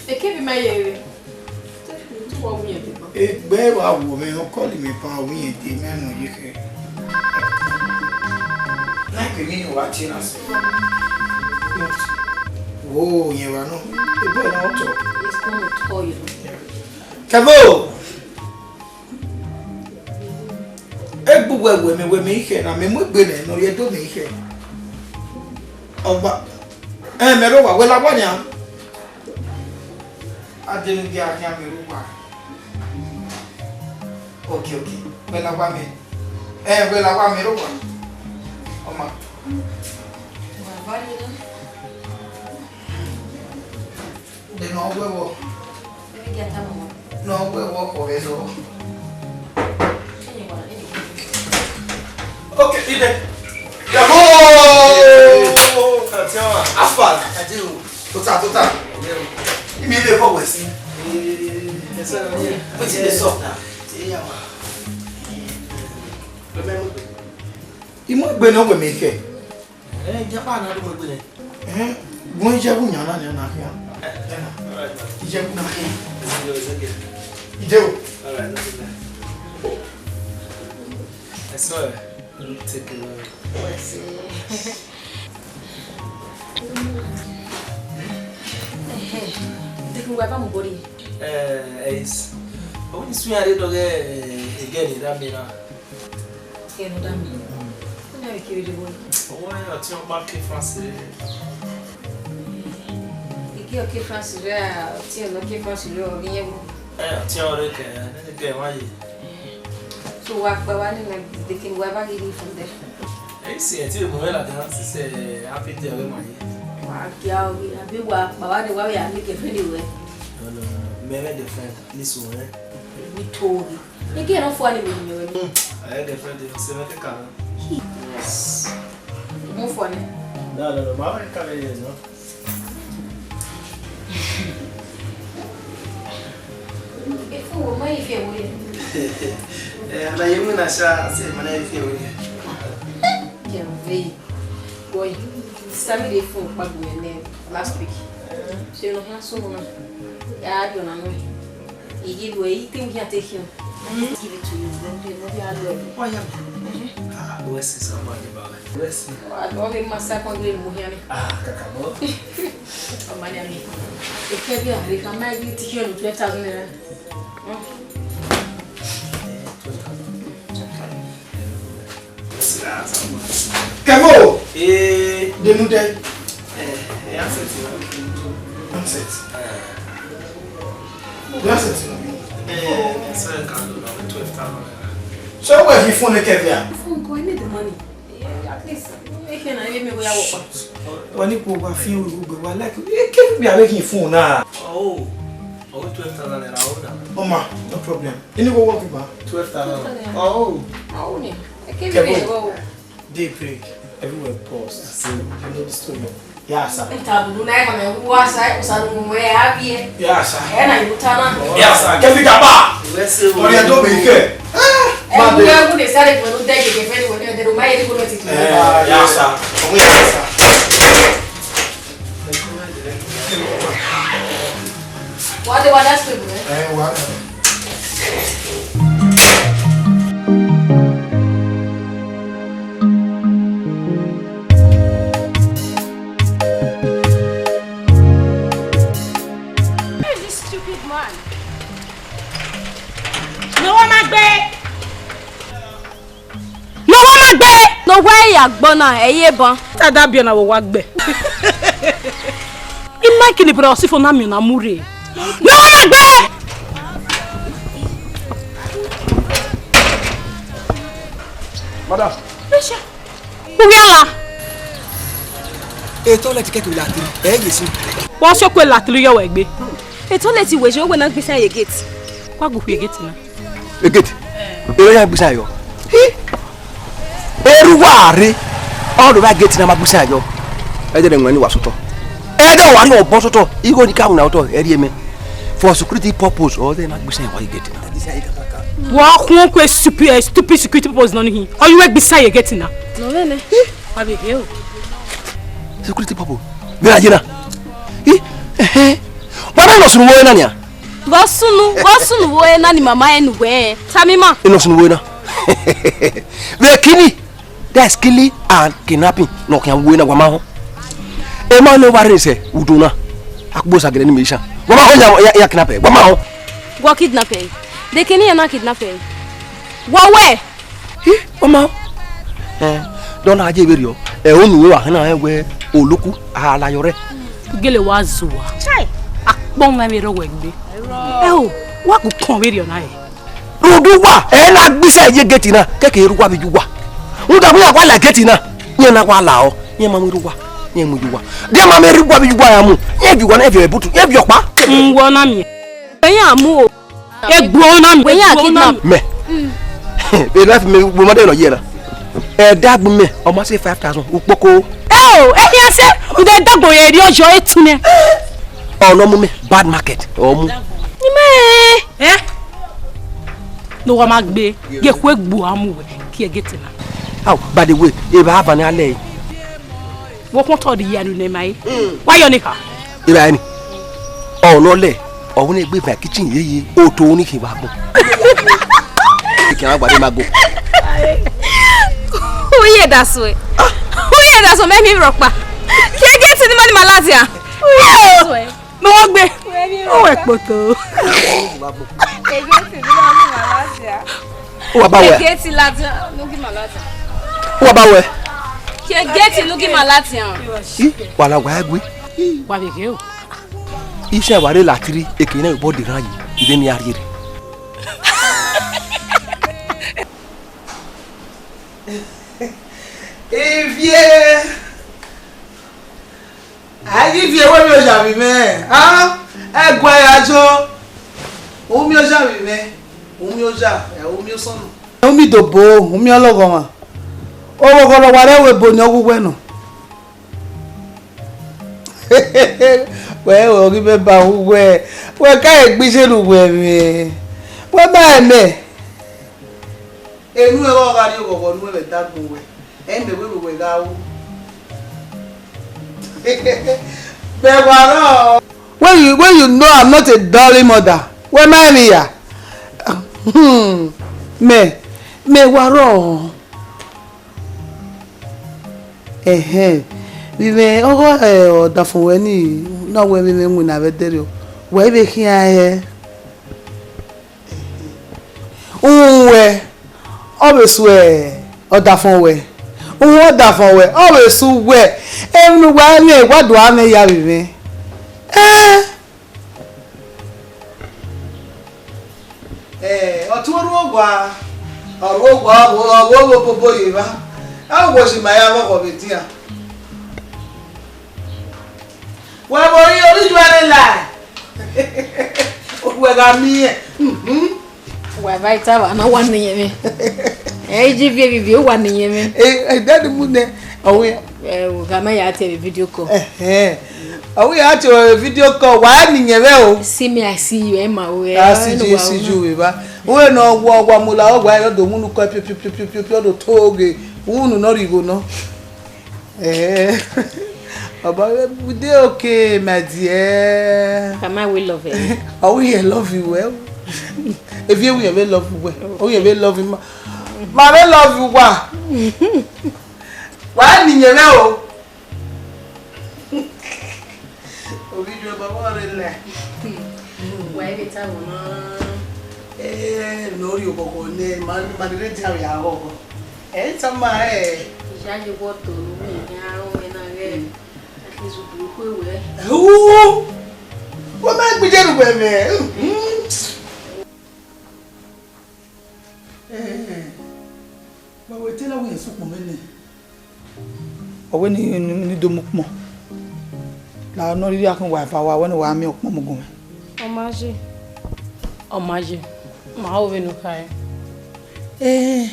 It can't be my area. Egbe wa wo mwẹ, ọ call mwẹ pa, ọ wẹ irẹn te mẹ nọ ye khẹ. Na ke mi wa tie na so. Wo yẹn wa nọ. Ebo na ọtọ. It's gonna call you. Kevo! Egbe wẹ wẹ mẹ, wẹ mẹ ikhẹ na, mẹ mu egbe nẹ, ne ọ rhie do mẹ ikhẹ. Ọgba, ẹ, mẹ rre owa, wẹ la owa nian. A dẹ ne u gie a khian mẹ rre owa. Ok, ok. Wẹ la owa mẹ. Ẹ, wẹ la owa mẹ rre owa. Ọ ma. Baba ni na. De ne ọ wẹ vbọ? Ẹ ghi a ta mọ. Ne ọ wẹ vbọ, ọ vbe zọ. Ẹ wa, ẹ. Ok, ide. Yabo! Afa, adiu. Tota, tota. Imi le ko wẹ si. Wetin dey sup na? Imọ egbe ne ọ wẹ mẹ kẹ. Eh, japa na do mo gbele. Eh, gun ijebu yan na ni na khian. Ijebu na khian. Ide o. All right, no problem. I saw it. Take a while. Take a while, I'm going. Eh, is. Ọ wẹ ne I suẹn a rre dọghe, eh, again, that mean, ah. Ẹn, ọ da mi. Ọ na vbe kevbe debo. Ọwọ ọtiẹn ọkpa ke France rre. Ike ọ ke France rre, ọtiẹn ne ọ ke France rre, ọ rre irẹn vbo? Ẹ, ọtiẹn ọre kẹ, nene gẹ wa ye. So, wa kpa wa nene deke wa ba ghi rhie from there. Ẹ, I see, ẹ ti mu mwẹ ladian since, ẹ, happy day ọghe ma ye. Wa gia ọghe, abi wa kpa wa de wa vbe ya make friend wẹ. No, no, no, no. Mẹ mwẹ girlfriend, ni so, ẹ. Wi to ghe. Eke ne ọ fua ni vbe yin mwẹ. Hmm. Ẹ girlfriend, se mwẹ keka na. Yes. Mo fua ni. No, no, no, ma mwẹ keka vbe ye no. Efu wo ma yi fi ewo ye. Eh, na ye mu na sa, se ma na yi fi ewo ye. Kevbe. Boy, Sammy dey phone kpagbu mwẹ nẹ last week. So, you know, he so na. Ya, you know, no. He give away, he think he take him. Give it to you. Then they, then they are love. Why am I? Ah, bless you, somebody, brother. Bless you. Wa, wa, we must have one great muhiani. Ah, kakabo. Oh, man, I mean, if you are, you can buy you ticket of twelve thousand naira. Hmm. Eh, twelve thousand. Kevbo! Eh. Denu dẹ. Eh, eh, handset. Handset. Eh. Handset. Eh, so I can do now with twelve thousand naira. So where he phone kevbe a? Phone call, I need the money. Yeah, at least, make it na, make me go ya work. Wọ́n ní kò bá fi ń rògbò gbé wa láìpẹ́. Ẹ kí ni bí abẹ́ kì í fún un náà? Oh, oh, twelve thousand naira, oh, now. Ọmọ, no problem. Any go work, ba? Twelve thousand. Twelve thousand. Oh. Oh, ni. Kevbo. Day break. Everywhere pause. So, you know the story. Yeah, sir. Nta bulu na ema me wa sa, o sa lu mo ya bi e. Yeah, sir. E na yu ta na. Yeah, sir. Kevin Gaba. Let's say. Ori e do me ike. E ma bu de. E bu de sare ko no de ke fe ni wo de do ma ye ko no ti. Eh, yeah, sir. Oh, yeah, sir. Wa de wa da school, eh? Eh, wa. Where is this stupid man? No one, my babe. Ne owa ma gbe. Ne owa ya gbọ na, ẹ ye ban. Ta da biẹ na wo wa gbe. I like ni bro, si fo na mi na mu re. Ne owa ma gbe. Madam. Risha. Uwiala. E toilet ke tu latri. E ye si. Wa so kwe latri yo we gbe. E toilet we je we na gbisa ye gate. Wa gu ye gate na. Egate. Ero ya gbisa yo. Hi. Eru wa re. Ọ do ba gate na ma gbisa yo. Ẹ dẹ ne wẹ ni wa sotọ. Ẹ dẹ wa ni ọbọ sotọ. Igho ni ka wuna otọ, ẹ rie mẹ. For security purpose, ọ dẹ ma gbisa yo wa gate na. Wa khuọn ku stupid, eh, stupid security purpose nọ ni hin. Ọ yu wẹ gbe isan ye gate na. Nọ vbe nẹ. Wa vbe he o. Security purpose. Vbe a ye na? I, ehe. Wa na nọ sunu wo na nia. Vbọ sunu, vbọ sunu wo na ni mama enu wẹ. Tami ma. Nọ sunu wo na. Vbe kini. That is killing and kidnapping. Nọ khian wo na wa ma họn. E ma ne wa re sẹ udo na. Akpo sa gẹrẹ ni me sha. Wa ma họn ya, ya, ya kidnap ẹ. Wa ma họn. Wa kidnap ẹ. De kini ya na kidnap ẹ. Wa wẹ. Hi, ọmọ. Eh, dọna aje vberriọ. Ẹ, onu wa hana ẹ wẹ oloku a la yọrẹ. Gele wa zuwa. Chai. Akpọ nwa vbe rọ wẹ gbe. Ẹ o, wa ku kọn vberriọ na ẹ. Rhunmwuda uwa, ẹ na gbisa ye gate na, kẹkẹ erha uwa vbe ye uwa. Rhunmwuda iran wa la gate na, iran na wa la ọ, iran ma mu erha uwa, iran mu ye uwa. De ma mu erha uwa vbe ye uwa ya mu, iran viọ uwa na, iran viọ ẹbutu, iran viọ ọkpa. N wọ na miẹn. Iran mu o. Egbuo na mi. Wẹ ya kidnap. Mẹ. Vbe life mẹ, vbe ma de nọ ye na. Ẹ dagbu mẹ, ọ ma sẹ five thousand, ukpoko. Ẹ o, ẹ khian sẹ, u de dagbo ye ri ọjọ etu nẹ. Ọ nọ mu mẹ, bad market, ọ mu. Ni mẹ. Ẹ? Ne uwa ma gbe, ye khu egbuo a mu wẹ, kie gate na. How, by the way, evba ava ne a lẹ. Vbe ọkhọntọ de ya ru ne ma e? Wa yọ ne kha. Evba ni. Ọ nọ lẹ, ọ wẹ ne egbe va kitchen ye ye, o to ni khin vbe agbọn. Kẹn a gba de ma go. Uye da so e. Uye da so mẹ mi rọkpa. Kie gate ni ma ni ma ladian. Uye da so e. Ne uwa gbe. Uwẹ kpoto. Ege ti ni ma mu ma ladian. Uwa ba wẹ. Ege ti ladian, no gi ma ladian. Uwa ba wẹ. Ege ti no gi ma ladian. I, wa la wa gbe. Wa vbe ghe o. Isan wa re latiri, eke na body ran yi, ide ni a rhie rre. Ivie. A ghi viọ ẹvbo miẹn oya vbe mwẹ, a, ẹguae ya jọ. U miẹn oya vbe mwẹ, u miẹn oya, ẹ, u miẹn osọnnọ. U miẹn idobo, u miẹn ọlọghọmwa. Ọghọghọ ne ọ wa rre ẹvbo ebo ne ọ wu uwẹ nọ. Wẹ, wẹ ọ ghi vbe ba wu uwẹ, wẹ ka egbe iye ne uwẹ mwẹ. Wẹ ma ẹmẹ. Enu ẹre ọ gha rrie oghọghọ ne uwẹ vbe ẹdẹ agbọn uwẹ, ẹ i mẹ wẹ vbe uwẹ gha ru. Mẹ wa rrọọ. When you, when you know I'm not a darling mother, wẹ ma rẹn emwi ya? Hmm, mẹ, mẹ wa rrọọ. Ẹhẹn, vbe mwẹ ọghe, eh, ọdafẹn ruẹ ni, na wẹ vbe mwẹ winna vbe ẹdẹrriọ, wẹ i vbe khian hẹ? Uhunmwu ruẹ, ọ vbe su ọdafẹn ruẹ. Uhunmwu ọdafẹn ruẹ, ọ vbe su uwẹ. Emwi ne uwa miẹn, wa do a mwẹ ya vbe mwẹ. Ẹn. Eh, ọ tue orhu owa, orhu owa, ọ vbe, ọ vbe obobo ye evba. Ẹ wo si ma ya vbe ọghọ vbe edian. Wẹ vbe ori, ori ju ẹre la. Wẹ gha miẹn. Mhm. Wa va ita wa na wa ne yẹn mẹ. Ẹ i ji viẹ vivie wa ne yẹn mẹ. Eh, eh, daddy mu nẹ, ọ wẹ. Ẹ, wo ga ma ya te video call. Ẹhẹn. Ọ wẹ ya te video call, wa ne yẹn vẹ o. See me, I see you, ẹ ma o, ẹ, I see you, see you, eva. Wẹ nọ wa, wa mu la, wa ya do mu nu kọ pio, pio, pio, do to ghe. Unu nọ rhie igho nọ. Eh, Baba, we dey okay, my dear. Am I will love you? Oh, we love you well. If you will love you well, oh, we love you, ma, ma, we love you, wa. Wa ni yẹn rẹ o. Obi ju baba wa rẹ lẹ. Wa ebe ta wọn na. Eh, no ri ogogo ne, ma, ma de dia ya ogogo. Eh, ta ma, eh. Ìyá yìí wọ́ tòun ní ìyá ọmọ ẹ̀ náà rẹ̀. Àti ìṣubú ikú ìwé. Ẹ̀hú! Wọ́n máa ń gbìjẹ́ rúgbẹ̀ mẹ́. Eh, bàbá ìtẹ́lẹ̀ wọ́n yẹn sùpọ̀ mẹ́lẹ̀. Ọ wẹ ne, ne, ne I do mu ukpọn. La nọ rhirhi akhin wa eva wa wẹ ne wa miẹn ukpọn mu gun mwẹ. Ọ ma ye. Ọ ma ye. Ma ho vbene u khare. Eh,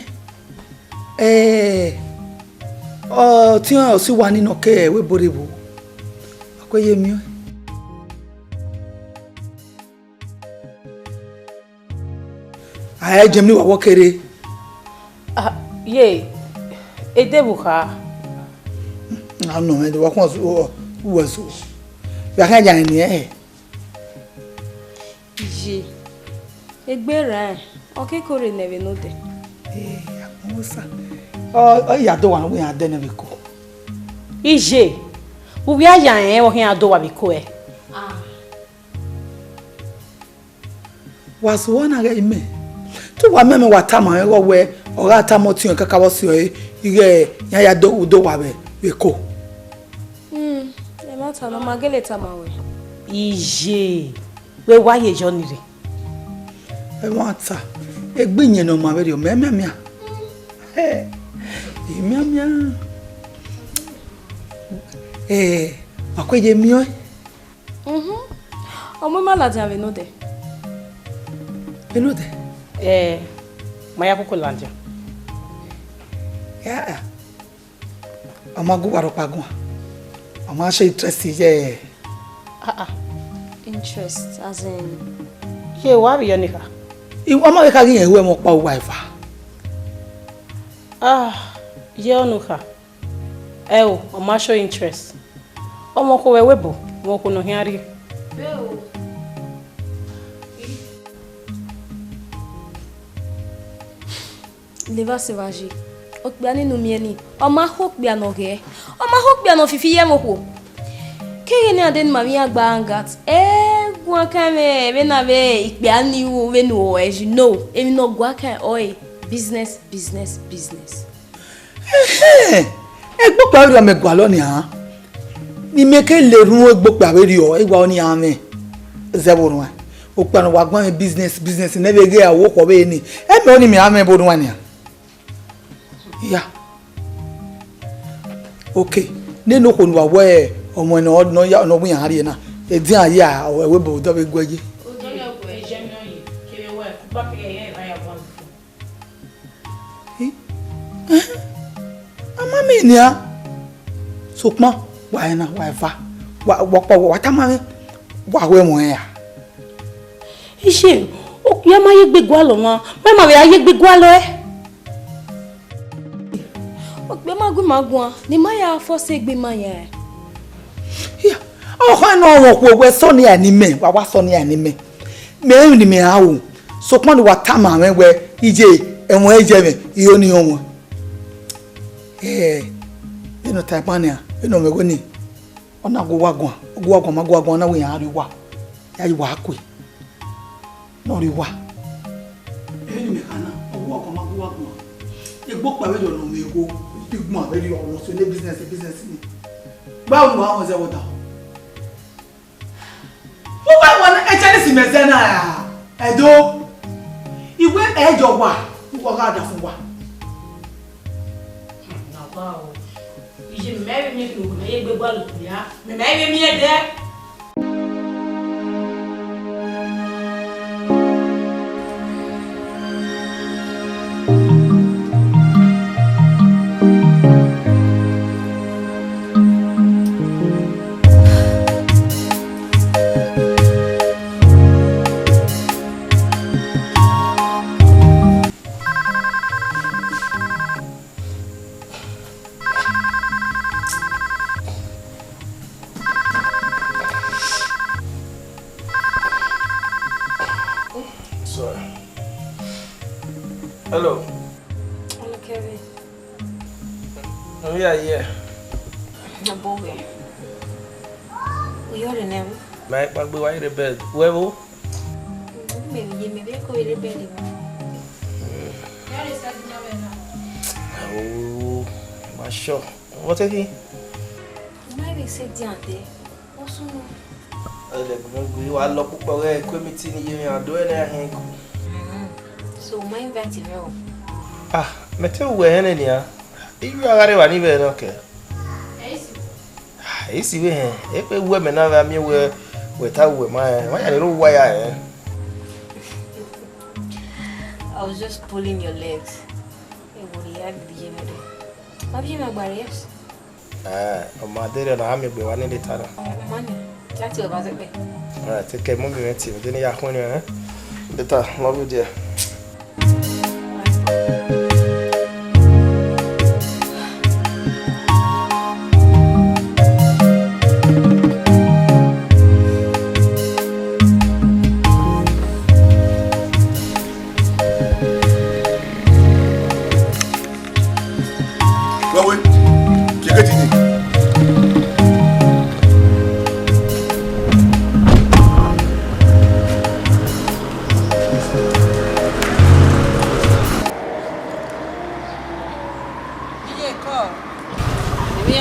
eh, ọtiọnrẹn ọ si wa ni nọ ke ẹvbo ebo rre vbo. Ọ kue ye miẹn ọẹn. A ẹ jẹ emwi ne uwa wọ kere. Ah, ye, edevbo kha. A nọ mwẹ, de wa khuan uwẹ so. Vbe a khian ya rẹn nian hẹ? Iye, egbe raẹn, ọ ke kore nẹ vbe nodẹ. Ee, agbọn sa. Ọ, ọ ya do wa ne uwa ya dẹ nẹ vbe ko. Iye, uwẹ a ya rẹn, ọ khian do wa vbe ko ẹ. Ah. Wa zẹ uwa na ghẹ imẹ. Te uwa miẹn mẹ wa tama mwẹ ighẹ ọ wẹ, ọ gha tama ọtiọnrẹn kakabọ si ọre, ighẹ iran ya do, do wa vbe, vbe ko. Hmm, ẹmwata ne ọ ma gele tama wẹ. Iye, wẹ wa ye yọ ni rre. Ẹmwata, egbe iyẹn ne ọ ma vberriọ, mẹ mianmian. Hẹ, I mianmian. Eh, wa kue ye miẹn ọẹn. Mhm. Ọ mu ima ladian vbe nodẹ. Vbe nodẹ? Eh, ma ya koko ladian. Ya, ọ ma gu uwa rhọkpa guan. Ọ ma share interest ye. Ah, ah. Interest, as in? Ye, wa vbe yọ ni kha? I, ọ ma vbe kha ghi rẹn ru ẹmwẹ ọkpa uwa eva. Ah, ye ọnu kha. Ẹo, ọ ma show interest. Ọmọ okhuo vbe ẹvbo ebo, ọmọ okhuo ne ọ khian rrie. Levba sẹ evba ye, okpia ni ne u miẹn ni, ọ ma ho okpia ne ọ ghẹ, ọ ma ho okpia ne ọ fifi ye ẹmwẹ okhuo. Keghe ne a de ne ima vbe iran gba hangout, ẹ guan kan mwẹ vbene a vbe ikpia ni ru vbene u ẹ yi no, emwi ne ọ guan kan ọre business, business, business. Ẹhẹn, egbe okpia vberriọ mẹ gualọ nian, ne imẹ ke le rhunmwuda egbe okpia vberriọ, I wa ọnii a mwẹ zẹ vbe orhuan. Okpia ne ọ wa guan mwẹ business, business nẹ vbe ghe a wo okhuo vbe ni, ẹ mẹ ọnii mẹ a mwẹ vbe orhuan nian. Ya. Okay, nene okhuo ne uwa wẹ ọmọ ne ọ, ne ọ ya, ne ọ wẹ iran rrie na, edian ya, ọ, ẹvbo ebo dọ vbe guẹ ye. Odọ ya guẹ, ẹjẹ miẹn ọye, kevbe wẹ, ọkpa kevbe ẹre ra ya guan. Eh? Eh? A ma miẹn nian. Sokpan, wa rẹn na, wa eva, wa, wa ọkpa, wa tama mwẹ, wa ru ẹmwẹ ọnrẹn ra. Iye, okpia ma ye egbe gualọ mwa, ma ma vbe a ye egbe gualọ ẹe. Okpia ma gu ima guan, ne ima ya force egbe ima yan ẹe. Ya, ọkhọ nọ mwẹ okhuo wẹ sọnia ne imẹ, wa wa sọnia ne imẹ. Mẹ rẹn emwi ne imẹ ra ru, sokpan ne uwa tama mwẹ wẹ, iye, ẹmwẹ ẹre ye mwẹ, I ho ne I họn mwẹ. Ẹ, vbene ọ ta ẹban nian, vbene ọ mwẹ ẹghẹ nii, ọ na gu uwa guan, ọ gu uwa guan, ma gu uwa guan, ọ na wẹ iran rrie uwa, ya ye uwa kue. Ne ọ rrie uwa. Emwi ne imẹ kha na, ọ gu uwa guan, ma gu uwa guan. Egbe okpia vberriọ ne ọ mwẹ igho, I guan vberriọ, ọ nọ so ne business, business ni. Gba unu wa họn zẹ vbe ọdọ. Vbọ wẹ ne ẹchẹ ni si mẹ zẹ na ra? Ẹdo, I wẹ ẹ jọ wa, uwa gha da fun wa. Na wa o. Iye mẹ vbe miẹn khin, mẹ ye egbe gualọ okpia, mẹ ma vbe miẹn dẹ. Sorry. Hello. Hello, Kevin. Nọ ya ye? Abọ wẹ. Uyọ rre nẹ vbe? Ma kpagbe wa rre bed. Wẹ vbo? Mẹ vbe ye, mẹ vbe ko rre bed vbo. Oh, ma sure. What take? Ma vbe sẹ dian dẹ. Ọ sunu. Ẹlẹgbẹmẹgbe wa lọ kpokpọ ghẹ ku emiti ne I ye mwẹ, a do ẹre ne a hiẹn ku. Mhm. So, ma invite mwẹ o. Ah, mẹ te ru wẹ hẹn nian. I ru a gha rre evba ni vbe nọ kẹ. Ẹ i si. Ah, ẹ i si vbe hẹn. Ẹ i kpe wẹ mẹ na vbe a miẹn wẹ, wẹ ta wẹ ma hẹn. Ma ya rre uwa ya hẹn. I was just pulling your legs. Ẹ wo rhie a gidi ye mwẹ dẹ. Ma bi ye mwẹ gba rre, yes. Eh, ọ ma deghẹ na a miẹn egbe wa ne leta na. Ọ ma nia, lati ọ ba zẹkpẹ. All right, take care, mummy mwẹ tie, de ne ya khuẹn nian, eh? Later, love you, dear.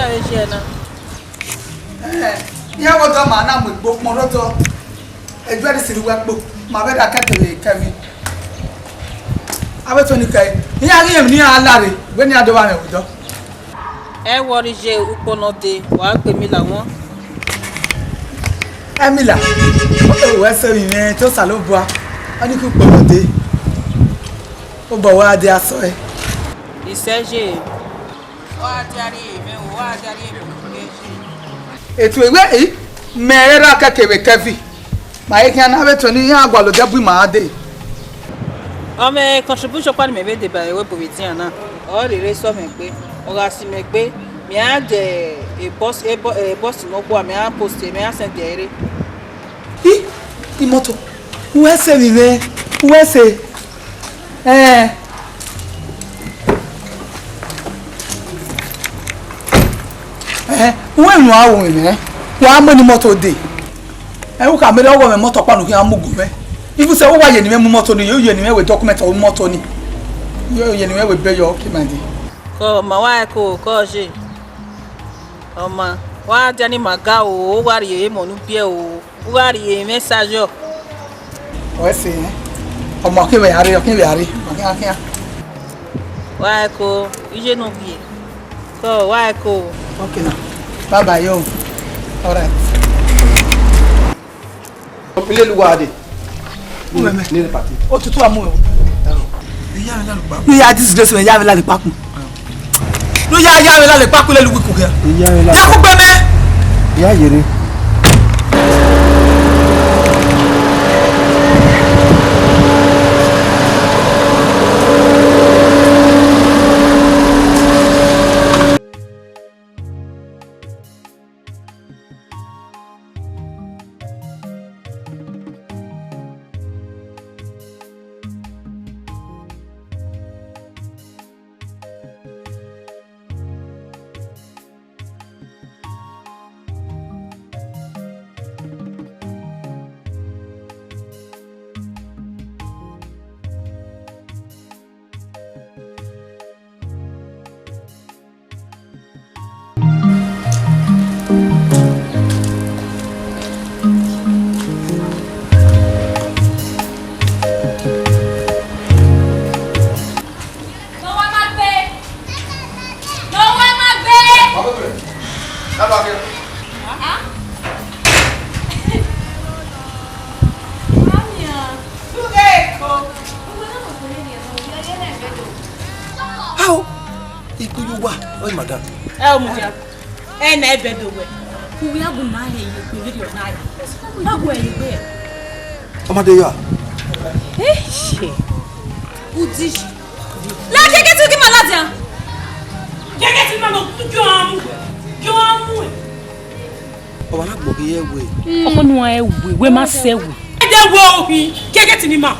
Ẹ, iran vbe odọ ma na mu egbe ukpọn rre otọ. Ẹdẹ ẹre sirri uwẹ kpo, ma vbe da kẹkẹ vbe Kevin. Avbe Tony kẹe, iran ghi rẹn emwi ne iran la rre, wẹ ne iran do vba mwẹ vbe odọ. Ẹ wọrọ iye ukpo nọ dee, wa gbe Mila wọn. Ẹ Mila, wẹ sẹ vbe mwẹ te Osanobua, ọ ni ke ukpo nọ dee. Obọ wa dee asọe. Isẹ ye. Wa dia rhie mwẹ o, wa dia rhie mwẹ o, ye. Etu ewe, mẹ ra kẹkẹ vbe Kevin. Ma he khian na vbe tuẹn ne iran gualọ odẹ bu ima dee. Ọ mwẹ contribution ọkpa ne imẹ vbe deba ẹre vbe edian na. Ọ rhirhi sọ mwẹ gbe, ọ gha si mwẹ gbe, mẹ a de e bus, e bu-, e bus ne ọ gua, mẹ a post, mẹ a send ẹre. I, imọto, uwẹ sẹ vbe mwẹ, uwẹ sẹ. Ẹn. Ẹn, uwẹ enu a ru mwẹ, wa mu eni imọto dee. Ẹ, u khama mwẹ ọghọ mwẹ imọto ọkpa ne u khian mu gu mwẹ. Ivun sẹ, u wa ye ne imẹ mu imọto nii, u ye ne imẹ wẹ document ọghe imọto nii. U ye ne imẹ wẹ bẹyọ, okay, my dear. Kọ, ma wa ẹko, kọ je. Ọ ma, wa dia ne ima ga o, u gha rhie emọ ne u biẹ o, u gha rhie mwẹ sa yọ. Ọ sẹ, ọ ma, ọ kevbe a rre, ọ kevbe a rre, ọ khian khian. Wa ẹko, iye ne u biẹ. Kọ, wa ẹko. Okay now. Bye bye yo. All right. Ilé lu wa dee. Uwẹ mẹ. Ní party. Otutu a mu o. Iya vbe la le kpaku. Ne u ya disgrace wẹ, iya vbe la le kpaku. Ne u ya, iya vbe la le kpaku lele uwu ikun khian. Iya vbe la. Ya kugbe mẹ. Iya yere. N'ọwa ma gbe. N'ọwa ma gbe. Ah, ah. Mami, ah. How? Ikpuyuwa, oi madam. Ẹ o mudia. Ẹ na ẹbẹ do wẹ. Uwẹ agu na hẹ ye gbe video na ye. Agu ẹ ye gbe. Ọmọdé yọ. Eh, shit. Udi. La keke ti ki ma ladian. Keke ti ma no, jọ amu. Jọ amu. Ọmọ na gbọghe ẹwe. Ọmọ nu ẹwe, wẹ ma sẹ ẹwe. Ẹdẹ wo ohi, keke ti ni ma.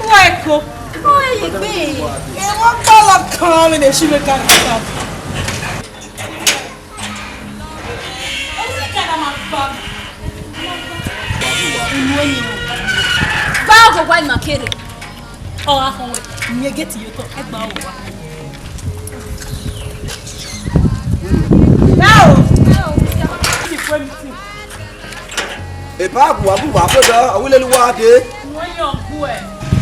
Wa ẹko. Wa ẹye gbe. Ẹ wọ́n kọ́ lọ kàn mí lè ṣí mi ká nípa. Ẹ sì kàdà máa gbà mí. Inú ẹ̀yìn o. Gba ọgọ wa ìmọ̀ kéré. Ọ gha họn wẹ, iyẹn gẹti ye otọ, ẹ gba ọgọ wa. Ẹ o. Ẹ o. Epa gu wa gu wa fo dọ, ọ wi lele uwa dee.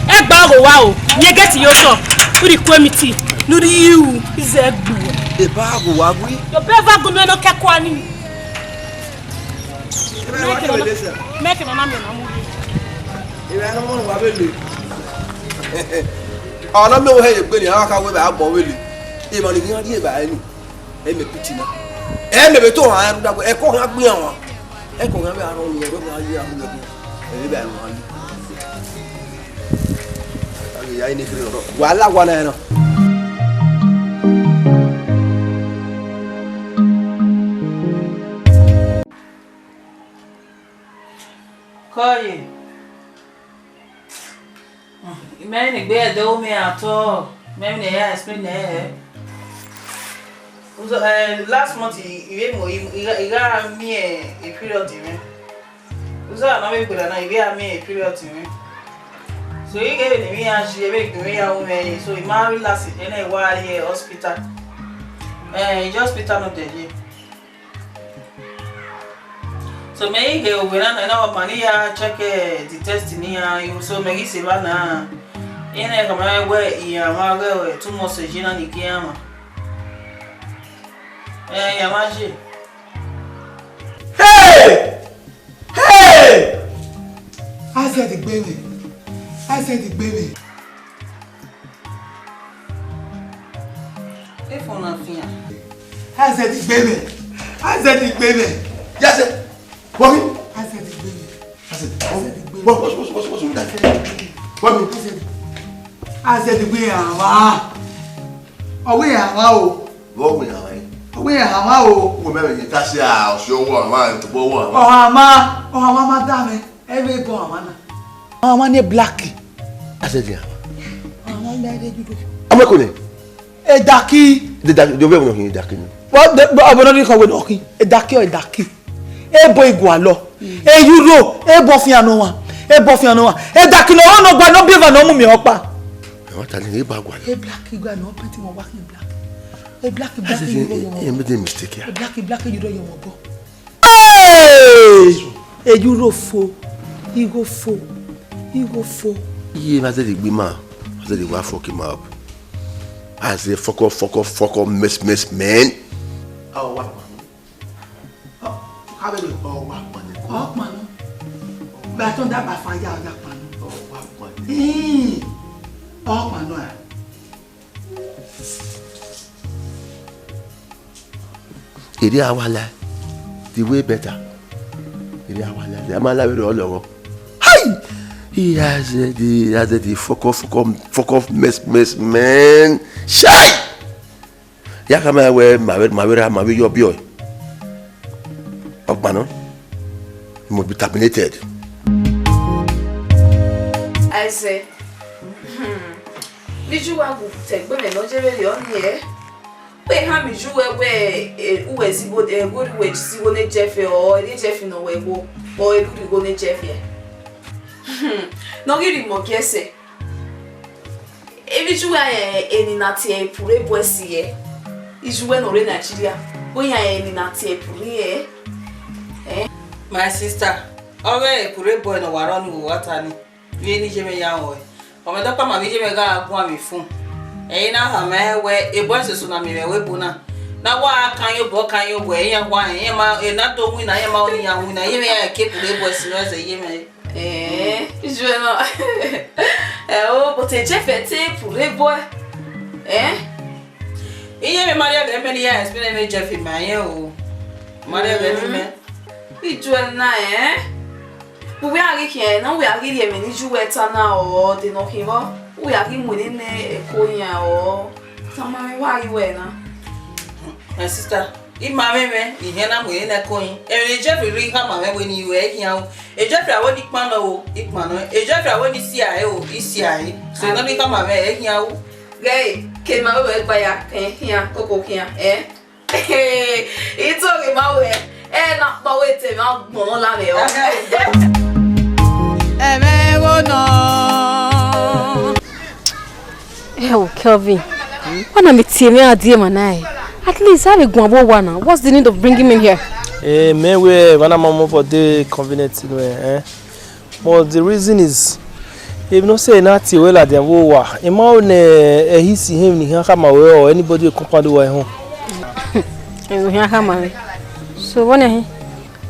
Ẹ gba ọgho wa o, iyẹn gẹti ye otọ, u rhie ku emiti, ne u rhie iru, izẹ gbu. Epa gu wa wi. Yo be va gu nuẹ ne ọ kẹkua ni. Mẹ ke nana, mẹ ke nana miẹn na mu rhie. Ira ne ọmọ wa vbe le. Ọ na miẹn ohe ye gbe ni, a ka wẹ vbe agbọn vbe le. Emwa ni ghi iran rhie evbare ni. Ẹ mẹ piti na. Ẹ mẹ vbe to han rhunmwuda wẹ, ẹko khian gbe iran wan. Ẹko khian vbe aro ni, ẹko khian ye aro ni. Ẹ vbe aro ni. A ghi ya ini kiri nọ. Wa la wa na na. Kọye. Imẹ ne egbe ẹdẹ omẹ atọ, mẹ ne ya explain nẹ. Uzọ, eh, last month, I, I vbe mu, I, I, I gha miẹn e period mwẹ. Uzọ na vbe gberra na, I vbe gha miẹn e period mwẹ. So, I ghe vbene emwi ya yi, vbe egbe mwẹ ya ru mwẹ, so I ma relax, then I wa ye hospital. Eh, just Peter no dey here. So mẹ i ghe owe na, na, na wa ma ni ya check, eh, the test ni ya, you, so mẹ ghi se evba na. Ina khama wẹ iran ma ghe too much ye na ni ke iran ma. Eh, iran ma ye. Hey! Hey! Azẹdegbe mwẹ. Azẹdegbe mwẹ. Efo na fian. Azẹdegbe mwẹ. Azẹdegbe mwẹ. Yes, sir. Mommy. Azẹdegbe mwẹ. Azẹdegbe. Azẹdegbe. What, what, what, what, what, what, what, what, what, Azẹdegbe. Azẹdegbe ya wa. Ọ wẹ ya wa o. Vbọ wẹ ya wa? Ọ wẹ ya wa o. Wo mẹ vbe ye ta si a, ọsi ọwọ wa, tobọ wọ wa. Ọ ha ma, ọ ha ma ma da mwẹ. Ẹvbo ebo ọmwa na. Ọmwa ni black. Azẹdegbe. Ọmwa ni ẹre judo. Amẹkone. Edaki. Edaki, do be wọnọ hin edaki ni. Wọ de, ọbọ nọ ni kọ wẹ nọ hin. Edaki ọ edaki. Ebo igualọ. Eyuro, ebo fian nọ wa. Ebo fian nọ wa. Edaki nọ nọ gba nọ bi eva nọ mu mi ọkpa. Ẹ wa ta ni eba gualọ. E black igua nọ pẹnti wọn wa hin black. E black black. Azẹdegbe, e made a mistake here. E black black judo yọ wọn bọ. Hey! Eyuro fo, igho fo, igho fo. Iye ma zẹdẹ gbe ima, ma zẹdẹ wa fuck him up. I say fuck up, fuck up, fuck up, mess, mess, man. Ọ wa kpanu. Ọ, ka vbe ọ wa kpanu. Ọ kpanu. Gba tọn da ba fa ya, ya kpanu. Ọ wa kpanu. Ii. Ọ kpanu a. Erriọ a wa la, the way better. Erriọ a wa la, a ma la vberriọ lọghọ. Hai! He has, uh, the, has, uh, the fuck off, fuck off, fuck off, mess, mess, man. Shai! Ya khama wẹ ma vbe, ma vbe ra, ma vbe yọ biẹ ọe. Ọ kpanu. He must be terminated. Isaac. Hmm. Vbe iye uwa gu te egbe mwẹ ne ọ ye vberriọ nii, ẹ? Wẹ khama iye uwẹ wẹ, eh, uwẹ zigbo, eh, wẹ uwẹ zigbo ne Jeff, ọ, ne Jeff nọ wẹ igho, ọ, erhurhu igho ne Jeff, ẹ? Hmm. Ne ọ ghi rhie imẹ ọgiẹsẹ. Vbe iye uwẹ, eh, eni na tie pure boys, ẹ? Iye uwẹ ne ọ rre Nigeria, wẹ iran eni na tie pure, ẹ? Eh? My sister, ọ ghe pure boy ne ọ wa rrọọ ne uwa ta nii. Vbe ne iye mwẹ ya ruẹn. Ọ mwẹ dọkpa ma vbe iye mwẹ gha guan vbe phone. Ẹ i na khama ẹn wẹ, e boys eso na miẹn mwẹ vbe ebo na. Na wa kan ye obọ, kan ye obọ, iran wa, iran ma, e na do winna, iran ma ro ne iran winna, iye mwẹ ya ke pure boys nọ zẹ iye mwẹ. Eh, iye mwẹ nọ. Ẹ o, but e Jeff te pure boy. Eh? Iye mwẹ ma rhie ẹghẹ mẹ ne iran explain vbe Jeff ma rẹn o. Ma rhie ẹghẹ ne imẹ. Iye mwẹ na, eh? Uwẹ a ghi khian na, uwẹ a ghi rhie ẹmwẹ ne iye uwẹ ta na, ọ de ne ọ khin vbọ, uwẹ a ghi mu nene ẹko yan, ọ tama mwẹ, wa ghi wẹ na. My sister, ima mwẹ mwẹ, I hẹn na mu nene ẹko yin. Emwi ne Jeff rhie khama mwẹ wẹ ne I ru ẹre, ẹ i khian ru. E Jeff a wẹ ne I kpannọ o, I kpannọ. E Jeff a wẹ ne I si ẹre o, I si ẹre. So, nọ rhie khama mwẹ, ẹ i khian ru. Ghẹ, ke ima wẹ wẹ gba ya kẹn khian, koko khian, eh? I to ghi ma wẹ, ẹ na kpa wẹ te mwa gbọn la vbe ọ. Ẹmwẹ gho nọ. Ẹ o, Kelvin, why na me tie me a die man na? At least, I dey go and wa na. What's the need of bringing me here? Eh, me we, why na mama for the convenient, you know, eh? But the reason is, if no say na tie we ladian vbe owa, I ma ro ne, eh, he see him ni ha khama we or anybody who come past the way home. Eh, we ha khama we. So, what na he?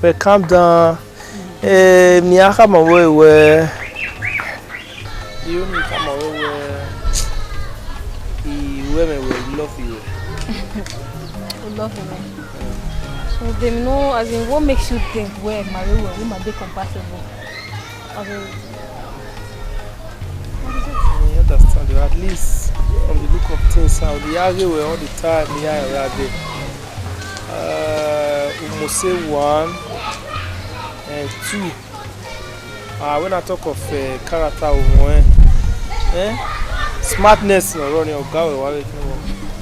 Well, calm down. Eh, mi a khama we we. You me khama we we. I we me we love you. You love me. So, dem know, as in, what makes you think we marry well, we might be compatible? As in, what is it? I understand you. At least, from the look of things, how the argue we all the time, the argue we are there. Uh, we must say one and two. Ah, when I talk of, uh, character, we, eh? Smartness, no, running, or go,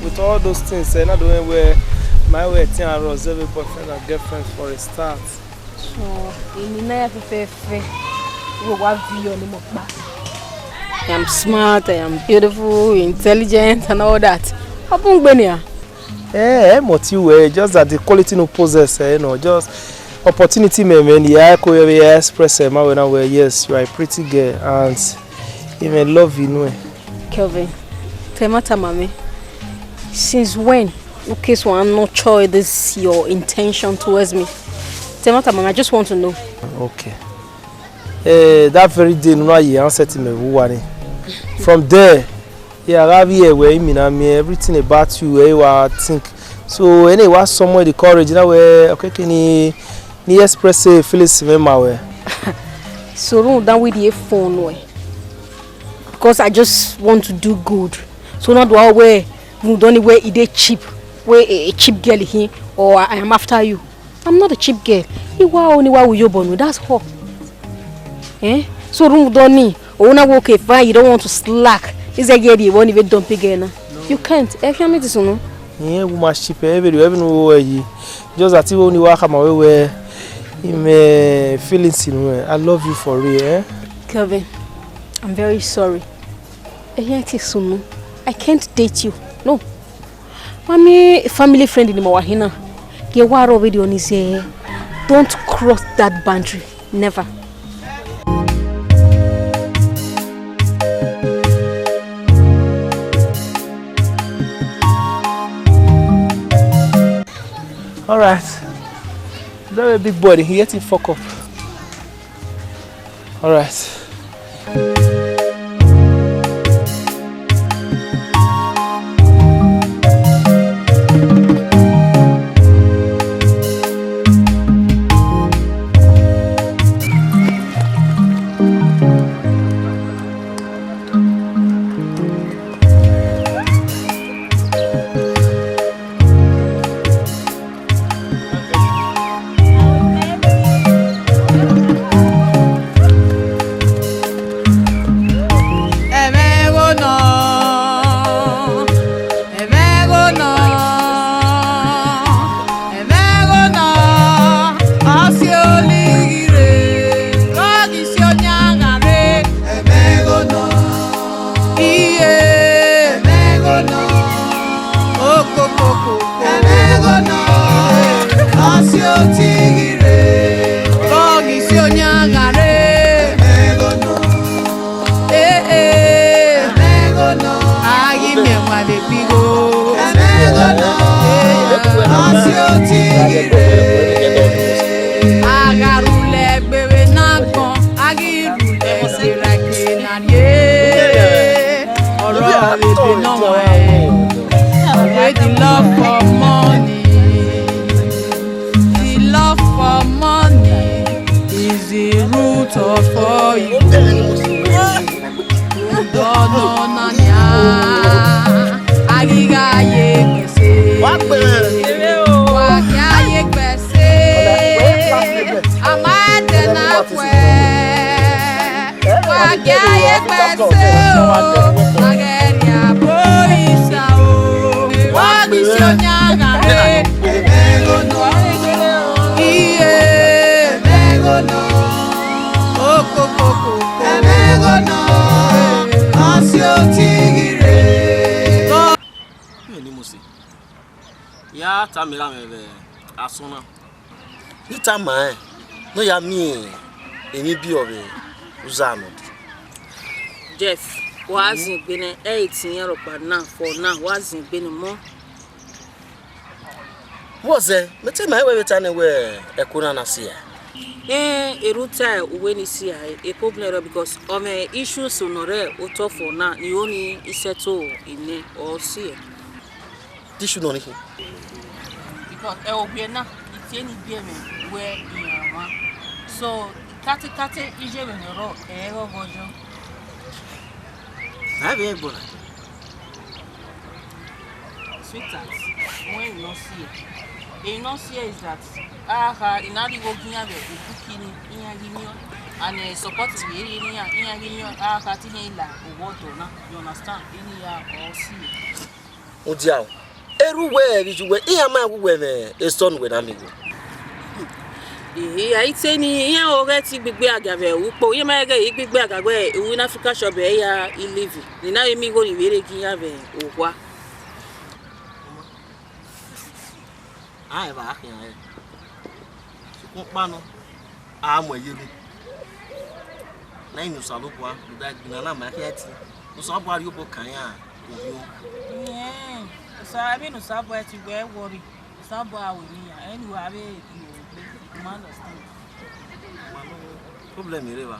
with all those things, eh, not the way where my way, ten hours, every boyfriend and girlfriend for a start. So, in the night, I am smart, I am beautiful, intelligent, and all that. Abun gbenia. Eh, eh, mọ ti wẹ, just that the quality no possess, eh, no, just opportunity mẹ, mẹ, ni ya ko ye express, eh, ma wẹ na wẹ, yes, you are a pretty girl, and even love you, no. Kelvin, tell me, tell me, since when you case one nurture this your intention towards me? Tell me, tell me, I just want to know. Okay. Eh, that very day, no, I answered him, who were. From there, yeah, I have here where him in me, everything about you, where you are think. So anyway, somewhere the courage, you know, where, okay, can he, he express a feelings in my way. So run down with the phone way. Because I just want to do good. So not do I wear, run down where it dey cheap, where a, a cheap girl here, or I, I am after you. I'm not a cheap girl. Iwa oni wa wu yo bonu, that's all. Eh? So run down ni, oh, na, okay, fine, you don't want to slack. Is that girl the one even dumpy girl now? You can't. If you meet this one, yeah, we must cheap, eh, every, every no way. Just that you only walk my way where him, eh, feelings in way. I love you for real, eh? Kelvin, I'm very sorry. Eh, yeah, it is soon. I can't date you. No. Mami, family friend ni ma wa hina. Ye wa ro video ni say, don't cross that boundary. Never. All right. That a big boy, he yet to fuck up. All right. Ẹmwẹ ẹghẹ nọ, ẹmwẹ ẹghẹ nọ, ẹmwẹ ẹghẹ nọ, ọ si olighi rre, ọ ghi si oyan gha rre. Ẹmwẹ ẹghẹ nọ. Iye. Ẹmwẹ ẹghẹ nọ. Okokoko. Ẹmwẹ ẹghẹ nọ. Ọ si otighi rre. Ọ ghi si oyan gha rre. Ẹmwẹ ẹghẹ nọ. Eh, eh. Ẹmwẹ ẹghẹ nọ. A ghi miẹn wan vbe kpigho. Ẹmwẹ ẹghẹ nọ. Ọ si otighi rre. A gha rhulẹ egbe vbe ne agbọn, a ghi rhulẹ egbe ra eke na rrie. Ọrọ vbe ebe nọ wẹẹ, the love for money, the love for money is the root of all evil. Udọ nọ na nia, a ghi gha ye gbese. Wa ghi gha ye gbese. A ma ẹdẹ na khuẹ. Wa ghi gha ye gbese o, wa ghi rhie abo isa o. Wa ghi si oyan gha rre. Iye, ẹmwẹ ẹghẹ nọ. Okokoko. Ẹmwẹ ẹghẹ nọ. Ọ si otighi rre. Mẹ ni Mose. Ya tama erha mwẹ vbe asọn na. Ne I tama rẹn, ne ọ ya miẹn emwi biẹ vbe uza nọ. Jeff, wa zin egbe nẹ, ẹ i te iran rhọkpa na, for now, wa zin egbe nẹ mọ. Vbọzẹ, mẹ te ma wẹ vbe ta nẹ wẹ ẹko na na si a? Ẹn, erha uta uwẹ ni si a, e problem rẹ, because ọ mwẹ issues nọ rre otọ for now, ni ho ni I settle nẹ, ọ si ẹre. Te issue nọ ni khin. Because ẹ, ovbi ẹre na, I tie ne I biẹ mwẹ wẹ iran mwa. So, katekate iye vbe ne ọ rrọọ, ẹ i ghọghọ yọ. Na vbe ẹgbọn na. Sweetheart, wẹ emwi ne ọ si ẹre. Emwi ne ọ si ẹre is that, a kha, I na rhie igho gie iran vbe ubuki ni, iran ghi miẹn. And, eh, support vbe ere iran, iran ghi miẹn, a kha te iran la owa ọdọ na, you understand? Eni ya ọ si ẹre. Mudia o, erha uwẹ vbe iye uwẹ, iran ma wu wẹ mwẹ esọ ne uwẹ na miẹn igho. Ehe, a i te ni, iran ọghe te igbigbe a ga vbe ukpo, iran ma ghẹ igbigbe a ga wẹ, iwu ne Africa shop ẹ ya i live, ne I na vbe miẹn igho ni vbe rre gie iran vbe owa. A eva khian rẹ. Sokpan ọkpa nọ, a mu ẹre ye ru. Na yin Osanobua, rhunmwuda ẹgbinna na ma khian ẹtin. Osanobua rhie obọ kan iran, ovbi o. Ẹn, Osa, I mean, Osanobua ẹtin wẹ worry. Osanobua ru emwi iran, anyway, avbe iro egbe, I ma understand. Problem rre evba.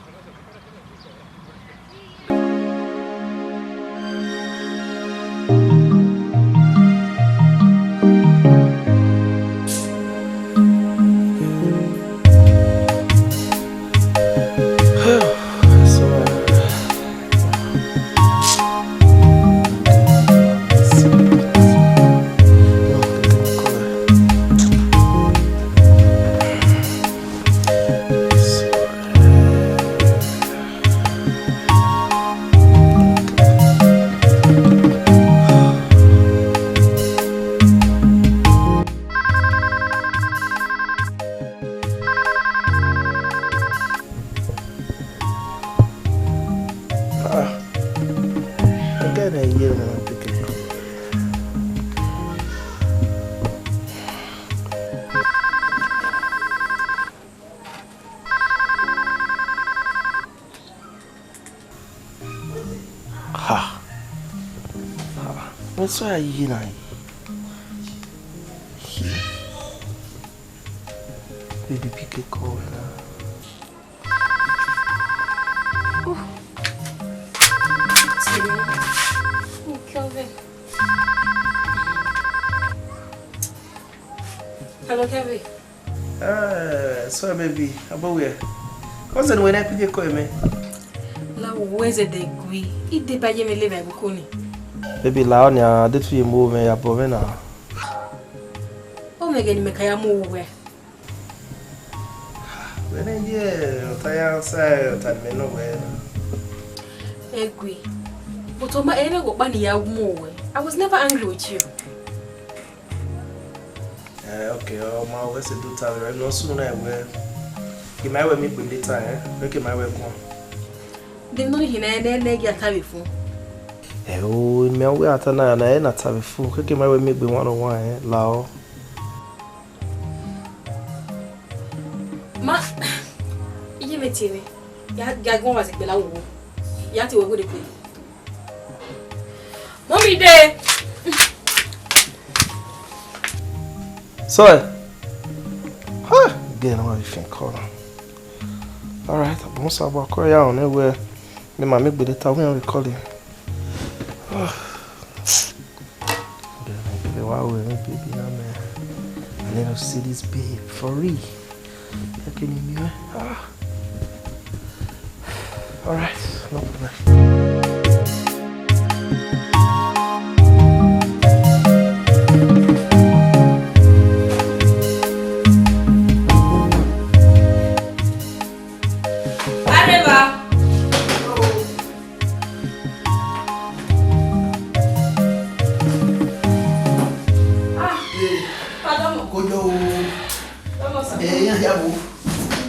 Ah, I get a year now, pick it. Ha. Ha. What's why are you here now? Baby, pick a call now. Hello, Kevin. Eh, sorry, baby. About where? What's the way I pick a call, man? La, where's the degree? It depends on me leave. Baby, la on ya, this we move, man. Ya bove na. Oh my God, me kaya move where? Wẹ ne ye ọta ya sa ọta mẹ nọ wẹ na. Egui. But Oma, ẹ vbe ẹghẹ ọkpa ne I ya mu wẹ. I was never angry with you. Eh, okay, Oma, wẹ sẹ do ta vbe no sunu na wẹ. Ke ma wẹ mi gbe later, eh? Wẹ ke ma wẹ guan. De no ni hina ne ne ya ta vbe fun. Eh, o, me wẹ ata na na e na ta vbe fun. Ke ke ma wẹ mi gbe one on one, eh? La o. Ma, iye mẹ tie mwẹ. Ya, ya gun wa si kpela wo. Ya ti wẹ gbe de kpe. Mommy de. So, eh? Ha, girl, I'm having phone call. All right, I'm gonna stop by call you on it where me, mommy, gbe later, we will call you. Girl, I feel why we, baby, I'm, uh, I need to see this babe for real. Can you hear me? Ah. All right, no problem. Areva. Ah, pardon. Kojo. Pardon, sir. Eh, ya, ya, bu.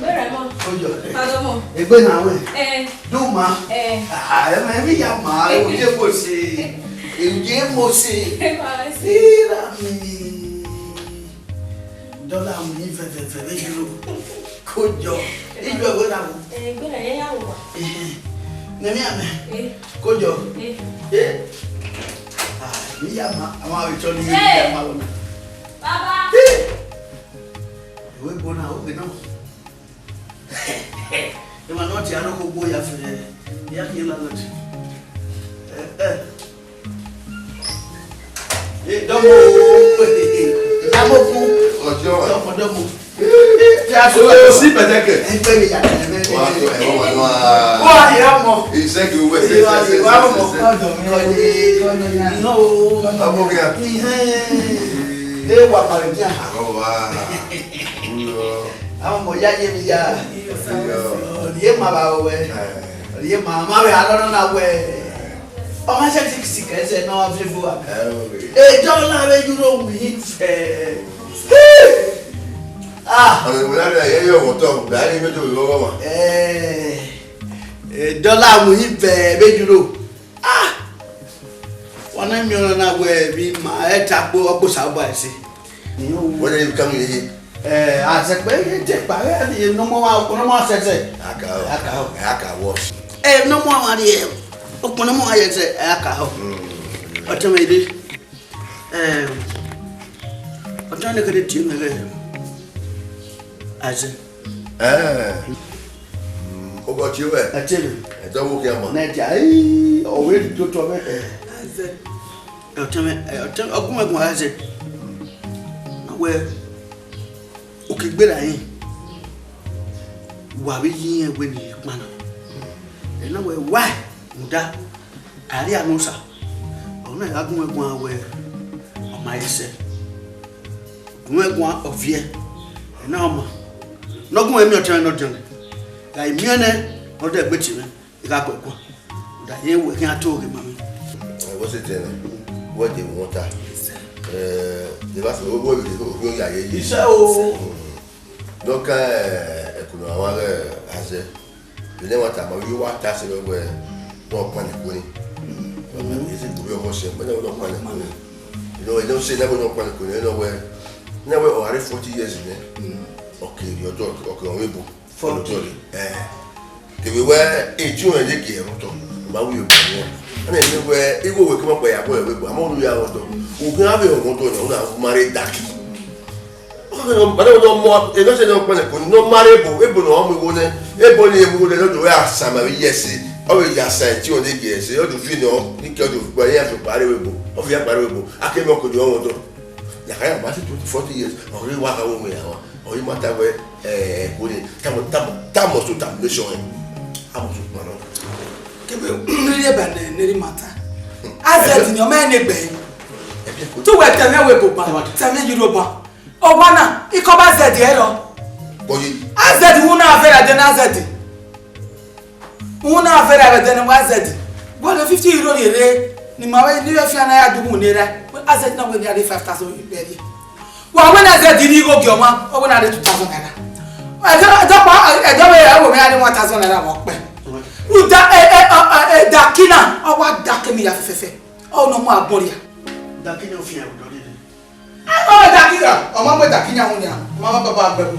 Where am I? Kojo. Pardon. Egbe na we. Eh. Do ma. Eh. Ah, ẹ ma, ẹ mi ya ma, ẹ wo ye mo se. Ẹ wo ye mo se. Ẹ ma se. Ira mi. Dọla mu ni vẹvẹvẹ vbe yiro. Kojo. Ijo ẹwe na wo. Eh, egbe na ya ya wo wa. Eh. Ne mi ame. Eh. Kojo. Eh. Eh. Ah, mi ya ma, ama we cho ni ya ma wo na. Baba. Eh. Ẹwe gbo na, o gbe na. Emwa ne ọ tie aro kugbo ya fẹ, ya khian landlord. Eh, eh. Eh, dọmọ o. Dọmọ ku. Ọjọ. Dọmọ, dọmọ. Ẹ, a so, o si pẹtẹkẹ. Ẹ gbẹ mi ya kẹlẹ mẹ. Wa to ẹ wa wa. Wa ye ọmọ. Iṣẹ́ kì í wẹ̀. Ẹ wa ye wa ọmọ. Kọ́dọ̀ mi, kọ́dọ̀ mi. No. Ọmọ kìá. Ẹ wà pàrọ̀ jà. Àwọn wa. Àwọn ọmọ ya ye mi ya. Ọ̀rìyé ma ba wẹ. Ọ̀rìyé ma, ma wẹ alọ́nà na wẹ. Ọmọ ṣe ti si kẹsẹ̀ náà fi fún wa. Ẹjọ́ láàrin yúrò wì í fẹ́. Ah. Ọ̀rọ̀ ìwé lábẹ́ ayé yóò wọ́n tọ̀, gbà á ní mẹ́tò ìwọ́wọ́ wa. Ẹjọ́ láàmú yìí fẹ́ méjì rò. Ah. Wọn náà mi ọ̀rọ̀ náà wẹ̀ mí màá ẹ̀ ta gbó ọgbó sábà ẹ̀ sí. Wẹ ne ka mi ye. Eh, azẹkpẹ ye te kpa, ẹ, ye nọmọ wa, nọmọ wa sẹsẹ. Aka o. Aka o. Aka wọ. Eh, nọmọ wa ye, nọmọ wa ye sẹ, aka o. Ọtẹn mwẹ de. Eh, ọtẹn ne kede tie mẹ ghẹ. Azẹ. Eh. Ọgọ tie wẹ. Ẹ tie mẹ. Ẹ tọ wo kian ma. Nẹ dia, eh, ọwẹ ri to tọ mẹ. Azẹ. Ọtẹn mwẹ, ọtẹn, ọgumwẹguan azẹ. Wẹ, okegbe ra rẹn, wa vbe yi irẹn wẹ ne I kpannọ. Ẹ na wẹ, why? Rhunmwuda, a rhie anu Osa, ọ na gha gun mwẹ guan wẹ, ọ ma re sẹ. Gun mwẹ guan ọ viẹ, ẹ na ọ ma. Ne ọ gun mwẹ miẹn ọtẹn mwẹ ne ọ diọn nẹ, gha miẹn nẹ, ọ dẹ gbe tie mwẹ. I gha gu ẹre guan. Da ye wẹ khian to ghe ma mwẹ. Ẹ, wẹ sẹ tẹ nẹ, wẹ de wọta. Ẹ, de b'a sẹ, wẹ, wẹ, wẹ, wẹ, ya ye yi. Isẹ o. Dọka, ẹ, ẹkunu awa ghẹ azẹ. Vbene wa tama, vbe wa ta sẹ wẹ, wẹ, ne ọ kpannẹ kuni. Ẹ, ẹ, ẹ, ẹ, ọmọ sẹ, wẹ, ne ọ kpannẹ kuni. You know, ẹ, ne ọ sẹ, ne ọ kpannẹ kuni, ẹ, ne ọ wẹ, ne ọ wẹ, ọ gha rre forty years nẹ. Ọ ke rrie ọdọ, ọ ke rọnmwẹ ebo. Forty. Eh. Kevbe wẹ, etiọnrẹn ye gie ẹmwẹ otọ, ma wi obọ wọn. Ana eme wẹ, igho wẹ ke ma kpa ya bọ ẹvbo ebo, ama unu ya rhọdọ. Ugbẹn avbe rhọdọ na, una ma rre daki. Ọkọ nọ, bana nọ mọ, e nọ sẹ nọ kpẹlẹ ko, nọ ma rre ebo, ebo nọ mu igho nẹ, ebo ni emu igho nẹ, nọ do wẹ a sa ma vbe ye ẹse, ọ vbe ya sa etiọnrẹn ye gie ẹse, ọ do fi nọ, ni ke ọ do gba ya fi kpa rre ebo, ọ fi ya kpa rre ebo, a ke mọ ko do rhọdọ. Ya kha ya ma si twenty, forty years, ọ rre wa kha wo mu ya wa. Ọ i ma ta wẹ, eh, ẹko ni, tamo, tamo, tamo so tamo nation ẹn. Amo so kpọnọ. Kebe, nriri eba nẹ, neri mata. Azẹdi ni ọ ma ne gbe. Ẹbí ẹko. Tu wẹ tẹmẹ wẹ boba, tẹmẹ Yoruba. Ọwa na, ikọ ba Azẹdi ẹ rọ. Bọyi. Azẹdi wu na avẹ ra de na Azẹdi. Unu na vẹrẹ vbe ẹdẹnẹ wa zẹdẹ. Wẹ ne fifty euro rhie rre, ne ima vbe, ne I vbe fian na ya dughu ne erha. Wẹ a zẹdẹ na wẹ ne a rhie five thousand rhie ẹre. Wa wẹ na zẹdẹ ne igho gie ọmwa, ọ wẹ na rhie two thousand naira. Ẹdẹ, ẹdẹ ọkpa, ẹdẹ ọvbehe ẹre wẹ mẹ ya rhie one thousand naira vbe ọkpẹ. Rhunmwuda, e, e, e, e, Dakina, ọ wa dake mi ya fẹfẹfẹ. Ọ nọ mu agbọn rria. Dakina ọ fian ẹvbo dọrriọ. Ọ daki ra, ọ ma mu daki yan hu nian, ọ ma ma baba gbẹ hu.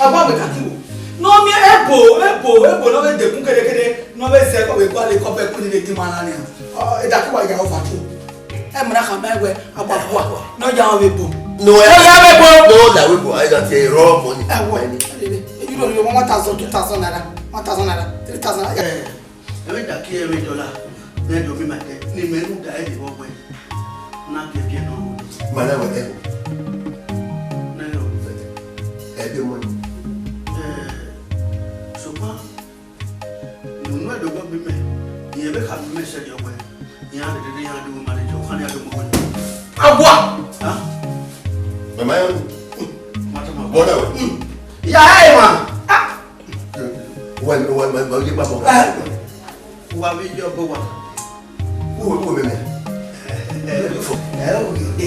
Ọ ma mu daki wo. Ne ọ miẹn ebo, ebo, ebo ne ọ vbe dekun kedekede, ne ọ vbe zẹ, ọ vbe gualọ ekọ bẹkun ni vbe dinmwi ana nian. Ọ, daki wa ya ọva tu. Ẹ mrẹ khama ẹwẹ, a gba bua. Ne ọ ya vbe ebo. No, ẹ, ne ọ ya vbe ebo. No, la vbe ebo, a ya tie rọ mọ ni. Ẹwọ, ebi lo ri one thousand, two thousand naira, one thousand naira, three thousand naira. Ẹ, ẹmwẹ daki ẹmwẹ dọla, mẹ do mi ma kẹ, ne imẹ rhunmwuda ẹre vbe ọwẹ, na gie biẹ nọ. Ma na wẹ ẹko. Na yọ. Ẹ de mọ ni. Ẹ, sokpan, ne unu ẹdẹ ọgbọ gbe mẹ, irẹn vbe kha gbe mẹ sẹ yọ wẹ, iran dede iran do ma le jọ, ọkhan iran do mọ wẹ. Agua! Ha? Mama yo. Ma ta ma. Bọda wẹ. Ya ẹ ma. Ah! Wẹ, wẹ, wẹ, wẹ, wẹ, wẹ, wẹ. Wa vbe ye ọgọ wa. Wo, wo, mẹ, mẹ. Ẹ, ẹ, ẹ, ẹ,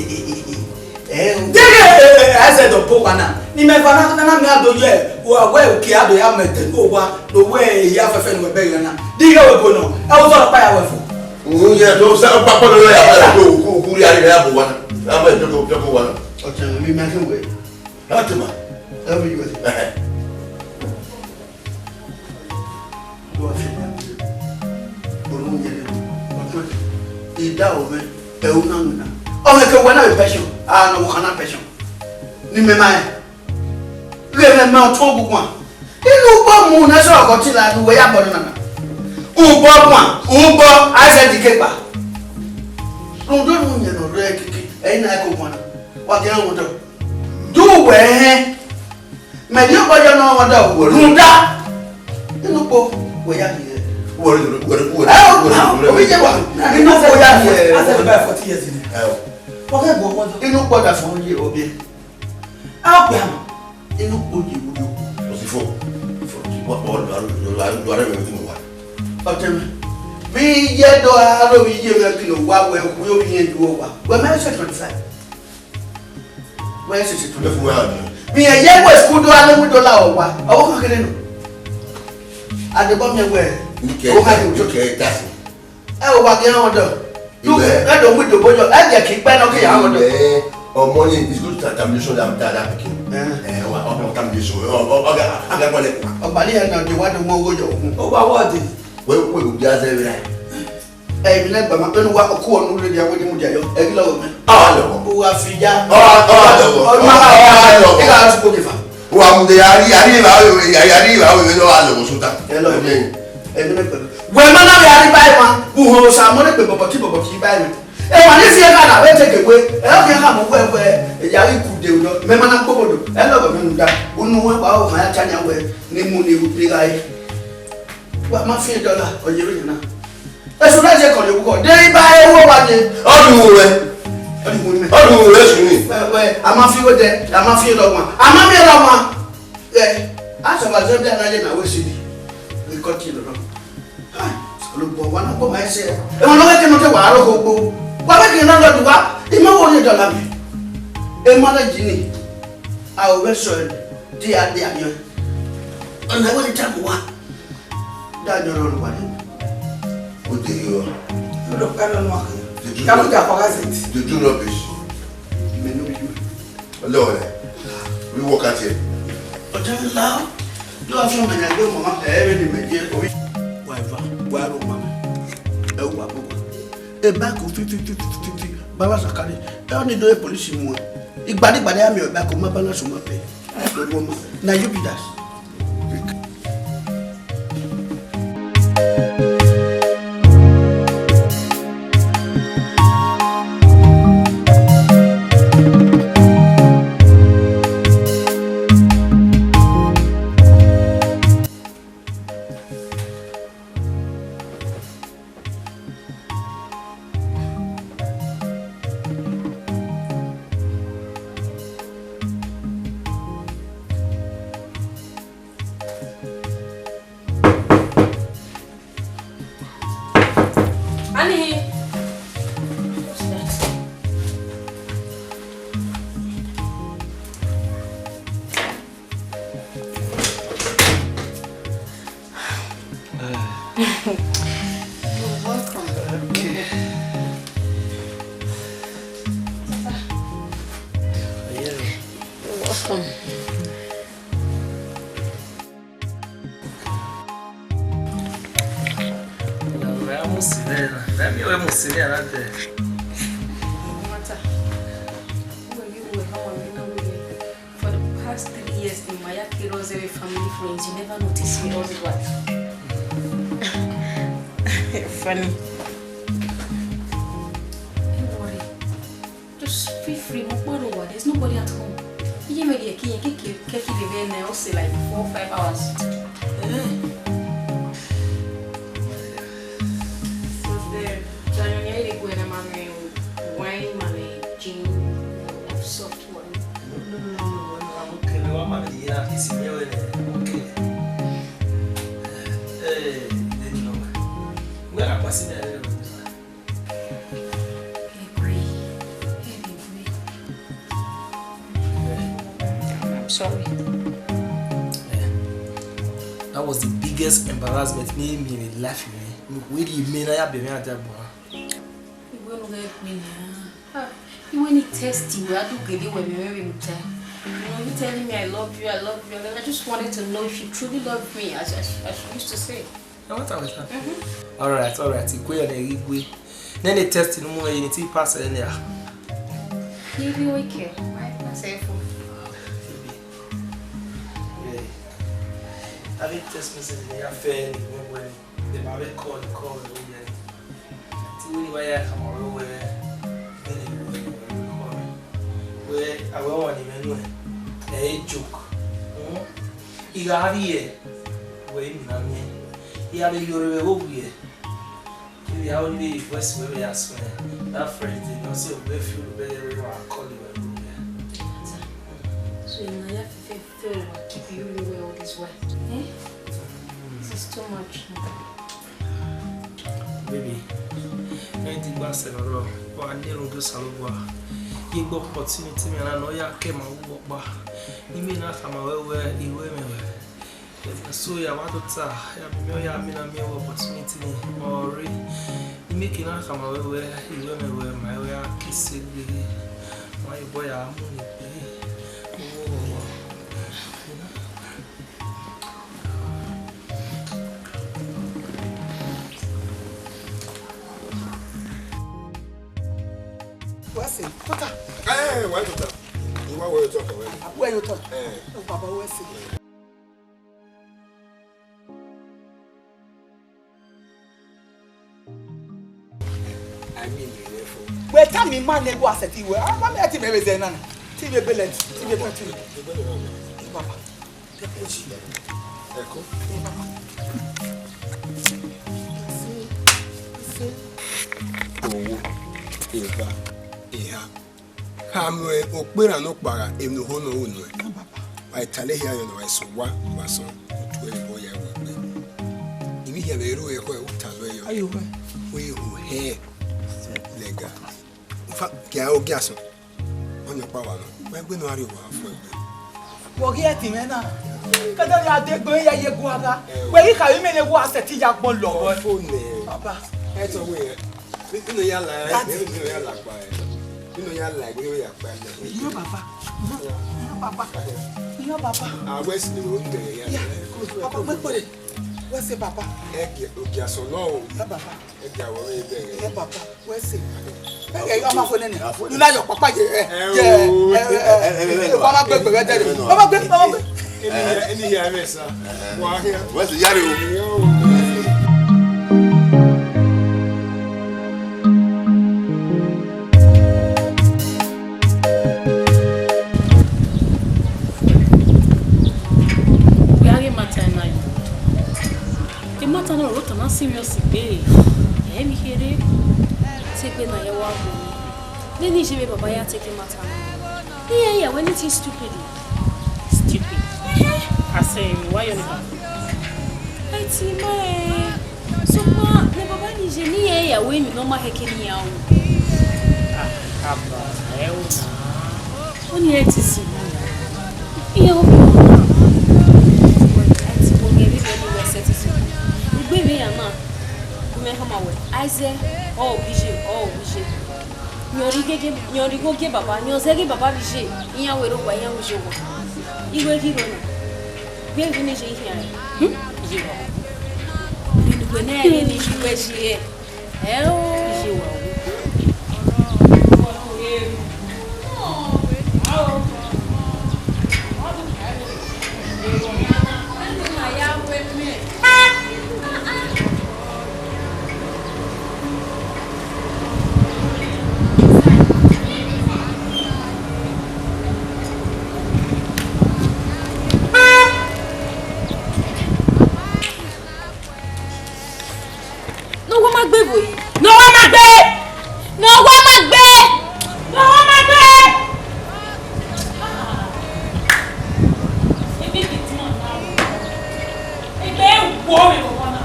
ẹ. Dege, ẹ, ẹ, ẹ, ẹ, zẹ dọ bo wa na. Ni mẹ va na, na, na, mẹ a do ye, wa, wẹ, uki a do ya mẹ te, no wa, no wẹ, ya fẹfẹ no wẹ bẹ ya na. Dege wẹ bo nọ. Ẹ, wo zọ pa ya wẹ fo. Wo ye, do sa pa pa do ya, do ku, ku ya ya bo wa na. A mẹ do, do, do bo wa na. Ọtẹn mi ma kẹ wẹ. Ẹ tẹ ma. Ẹ bi wẹ. Ẹhẹ. Wẹ fi ẹre. Unu yẹrẹ. Ọtẹn. Ida ovbe. Ẹ u na wina. Ọ mẹ ke wẹ na vbe pension. A na wọ khana pension. Ni mẹ ma ẹ. Ghe mẹ ma ọtẹn oguguan. Inu ugbọ mu ne sọrọ ọgọ tila ne uwẹ ya bọ nana. Ugbọ guan, ugbọ a zẹ dike gba. Rhunmwuda unu yẹn ne ọ rre keke, ẹ i na ẹko guan na. Wa gẹ rhunmwuda. Do wẹ hẹn. Mẹ ne ọkpọ yọ ne ọ rhunmwuda, rhunmwuda. Inu kpo wẹ ya hiẹ. Wẹrẹ, wẹrẹ, wẹrẹ, ẹ o, wẹrẹ, wẹrẹ. Obi jẹ wa. Inu kpo ya hiẹ. A zẹ ba forty years ni. Ẹ o. Wa gẹ gbọ ọmọ. Inu kpo da fọn ye obi. A gba. Inu kpo ye wo yo. O si fo. Fo ti wa, wa, wa, wa, wa, wa, wa, wa, wa. Ọtẹn mwẹ. Vbe iye do aro vbe iye mwẹ kilo wa wẹ, wẹ ovbi iye ju owa. Wẹ mẹ se twenty five. Wẹ se twenty five. Vbe iye wẹ school do aro wi do la owa. Ọwọ kan kere nọ. Adebọ mi wẹ. Ni kẹ, ọwọ kan kere. Ni kẹ, that's it. Ẹ o wa gẹ rhan ọdọ. Lu, ẹ do mu idobo yọ, ẹ jẹ kí pẹ nọ kí ya rhan ọdọ. Ẹ, Ọmọ ni is good to termination that that that pikin. Eh. Eh, wa ọmọ termination. Ọ ọ ọ ga aga gbọlẹ. Ọgbali ya na de wa do mo wo yo. Ó wá wọ́ọ̀dì. Wẹ wẹ u dia zẹ vbe ra. Ẹ mi lẹ gbama pẹ̀lú wa ku ọnu le dia we ni mu dia yo. Ẹ ghi lọ mẹ. Ọ lọ. Ó wá fi ya. Ọ ọ lọ. Ọ ma Ọ lọ. Ẹ ga ti ko de fa. Wa mu de ari ari ba ari ari ba we no a lọ sota. Ẹ lọ. Ẹ mi lẹ gbama. Wẹ ma na ya ri ba ma. Bu ho sa mo le pe bọbọ ti bọbọ ti ba mi. Emwa ni fi ẹka na vbe take away, ẹ ọ khian khama wẹ wẹ ya ghi ku de nọ, mẹ ma na kpobọ do, ẹ lọghọ mẹ rhunmwuda unu wa wa ọ ma ya ta yan wẹ ne I mu ne I ru gha re. Wa ma fian dọla, ọ ye vbe yan na. Esu na je kọrọ vbe ughọ, de I ba ẹre wo wa ye. Ọ di uwu rẹ. Ọ di uwu mẹ. Ọ di uwu rẹ sunu. Wẹ wẹ, a ma fi wẹ dẹ, a ma fi ẹre ọmwa, a ma miẹn ẹre ọmwa. Ẹ, a sẹ ọmwa zẹ bia na ye na wẹ siri. Ikọ tie nọ. Ai, Osanobua, wa na kpọnmwẹ ẹse. Emwa ne ọ ghẹ ke nọ te wa aro kho kpo. Wa vbe ke landlord wa, I ma wo rhie dọla mẹ. Emwa na ji ni, a ru vbe sẹ ọre, te a dia yọ. Ọna wẹ ne I tama uwa. Da yọ rọ ne uwa rre. O de yọ. Yo do pa no no. Did you Ka mu not, ja kwa gazette. Did you not be? Mẹ ne obi. Ọlọrẹ, we work at here. Ọjọ́ ńlá, ló wá fún ọmọ ìyá ẹgbẹ́ ọmọ ẹ ẹ rẹ ni mẹ jẹ orí. Wa eva, wa ro ma mẹ. Ẹ wà bó wa. Ẹ bá kò fi fi fi fi fi fi bàbá sàkárì. Ẹ ọ ni dóye polisi mu ẹ. Ìgbàdìgbàdì àmì ọ̀gbà kò má bá náà sọ ma pè. Lórí ọmọ. Na you be that. Annie! What's that? You're welcome. Okay. You're welcome. Vamos a ver. No matter. Who are you? How are you? For the past three years, in my Akira Ozere family friends, you never notice me all the while. Funny. Don't worry. Just feel free, mo gbọ́dọ̀ wà. There's nobody at home. Iye mi di eki yen keke keki de be na o se like four five hours. Eh. So there, Daniel, you go and I'm wine, my gin, soft one. No, no, no, no, no, no, I'm okay. No, I'm not here. This is me, I'm okay. Eh, they know. Where am I sitting? I'm sorry. That was the biggest embarrassment me me in life, man. Where do you mean I have been at that boy? Iwe nu ghe gbe na. Ah, iwe ni test you, I do gele we me we muta. You know, you telling me I love you, I love you, I love you. I just wanted to know if you truly love me, as, as, as you used to say. Ẹ wá tàwé tán. All right, all right. Ìkú ẹ̀yọ̀ ni ẹ̀rí gbé. Nene test ni mo yẹ ni ti pass ẹ̀ ni a. Yẹ bi o ike, why pass ẹ fún? Yeah. Abi text message ni a fẹ́ ni mo wẹ ni. Ẹ ma vbe call, call ẹ o yẹ ni. Ti wẹ ni wa ya khama wẹ wẹ, vbene wẹ wẹ call me. Wẹ, a wẹ wan ni mwẹ nuẹn. Ẹ i joke. Hmm? I gha rhie, wẹ I mina miẹn. I gha vbe ye ore vbe vbe owiẹ. Maybe I only request wẹ vbe ya suẹn. That Friday, no say we feel better we wa call you. So you know, you have to feel, feel what keep you really well this way. Eh? This is too much. Baby, anything gba sẹ ọrọ, wa ne ro do sa lo gba. Igbo opportunity me na no ya ke ma wo gba. Ni me na khama wẹ wẹ, iwe me wẹ. So ya wa tota, ya mi ya mi na mi opportunity ni, ori. Ni me ke na khama wẹ wẹ, iwe me wẹ, ma wẹ a kese gbe. Ma yo Bọ ya mu ni. Wẹ sẹ, tota. Eh, wẹ tota. Iwa wẹ tota wẹ. Wẹ tota. Eh. Baba wẹ sẹ. Wẹ tama ima ne gu asẹ ti wẹ, a ma mẹ ti mẹ vbe zẹ na na, ti vbe belẹ, ti vbe pẹti. Baba, thank you, Jesus. Ẹko. Baba. Owo, eva, eha. Kha mu okpera ne okpara emwi ne oho nọ ru nuẹn. Wa tale hia yọ ne wa sẹ owa, wa sẹ otu ẹre vbe ọ ya wẹ egbe. Ivbi hia vbe ru ẹkhọ ẹre u talọ yọ. Ayo wẹ. Wẹ ho hẹ lẹga. Fa, gia ogia sẹ. Ọni ọkpa wa nọ. Wa egbe ne a rrie owa fo egbe. Wọ ghi ẹtin mwẹ na. Kẹdẹ ya degbe ya ye gu agha. Wẹ ghi kha vbe imẹ ne gu asẹ ti ya gbọn lọ. Ọfo nẹ. Baba. Ẹ tọ wẹ. Inu ya la, inu ya la kpa ẹ. Inu ya la, inu ya kpa ẹ. Iyọ baba. Iyọ baba. Iyọ baba. A wẹ si ni o nẹ ya. Baba, wẹ kpere. Wẹ sẹ baba. Ẹ gẹ, ogia sẹ nọ o. Iyọ baba. Ẹ gẹ, wẹ bẹghe. Iyọ baba. Wẹ sẹ. Ẹ gẹ, ọma fo nene. Unu na yọ papa ye. Ẹ, ẹ, ẹ, ẹ, wa ma gbe gbe dẹ. Wa ma gbe, wa ma gbe. Eni hia, eni hia mwẹ sa. Wa hia. Wẹ sẹ ya rre o. Wẹ a ghe matter na yo. Matter na roro tama serious gbe. Ẹ mi kherhe. Te egbe na ye wa wu. Vbene iye vbe baba ya take matter na. Iran ya wẹ anything stupid. Stupid. Asẹ, wa yọ ni ba. Ẹ ti ma ẹ. Sokpan ne baba ni ye ne iran ya wẹ emwi ne ọ ma khẹke ne iran ru. Ah, aba, ẹ o na. Oni ẹ ti si. Iye o bi na. Ẹ ti wo ghe vbe ni wẹ sẹ ti si. Ugbe vbe ya na. Gu mwẹ khama wẹ. Aize, ọ bi je, ọ bi je. Yọn rhie igho gie baba, yọn zẹ ghe baba vbe iye, iran wẹ rre owa, iran wẹ iye owa. Iwe ghi rrọọ na, gbe emwi ne iye khian rẹn. Vbene uwẹ ne ẹre ne iye uwẹ ye. Ẹ o. Iye owa o. Ne owa ma gbe vbo yi? Ne owa ma gbe! Ne owa ma gbe! Ne owa ma gbe! Egbe wo vbe owa na.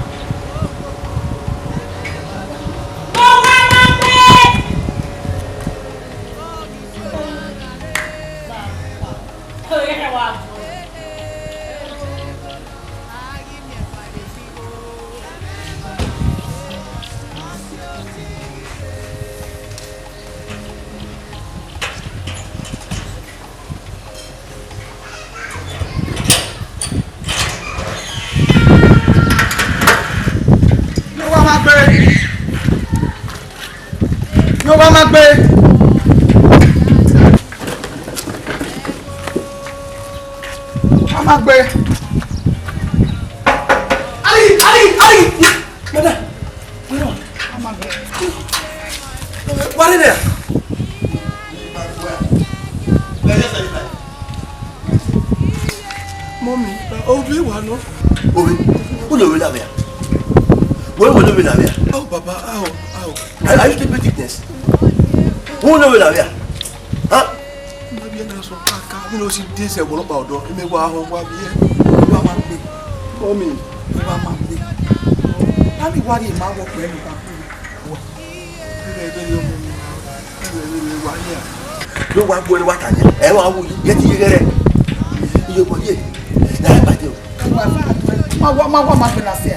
Ne owa ma gbe! Ne owa ma gbe! Ne owa ma gbe! Owa ma gbe! Ali, Ali, Ali! Madam, madam, owa ma gbe! Wa rre nẹ? Mummy, ovbi wa nọ. Ovbi, u nọ ovbi na vbe a? Wẹ, wẹ nọ ovbi na vbe a? Ao, baba, ao, ao. Are, are you stupid thickness? U nọ ovbi na vbe a? Ha? Ma vbiẹ na sọ kaka, vbene ọ si de sẹ ẹvbo ọkpa ọdọ, imẹ wa họn wa vbiẹ. Owa ma gbe. Mummy. Owa ma gbe. Ami wa rhie ma vbe ọkpẹ ne uwa kure. Wa. Ẹghẹ vbene ọ mu, ẹghẹ vbene wa hia. Do wa gbuẹ ne wa ta yan, ẹ wa wu yi, ye ti ye ghẹrẹ. Iye obọ ye, na ẹ bade o. Ma wa, ma wa, ma gbẹna sẹ.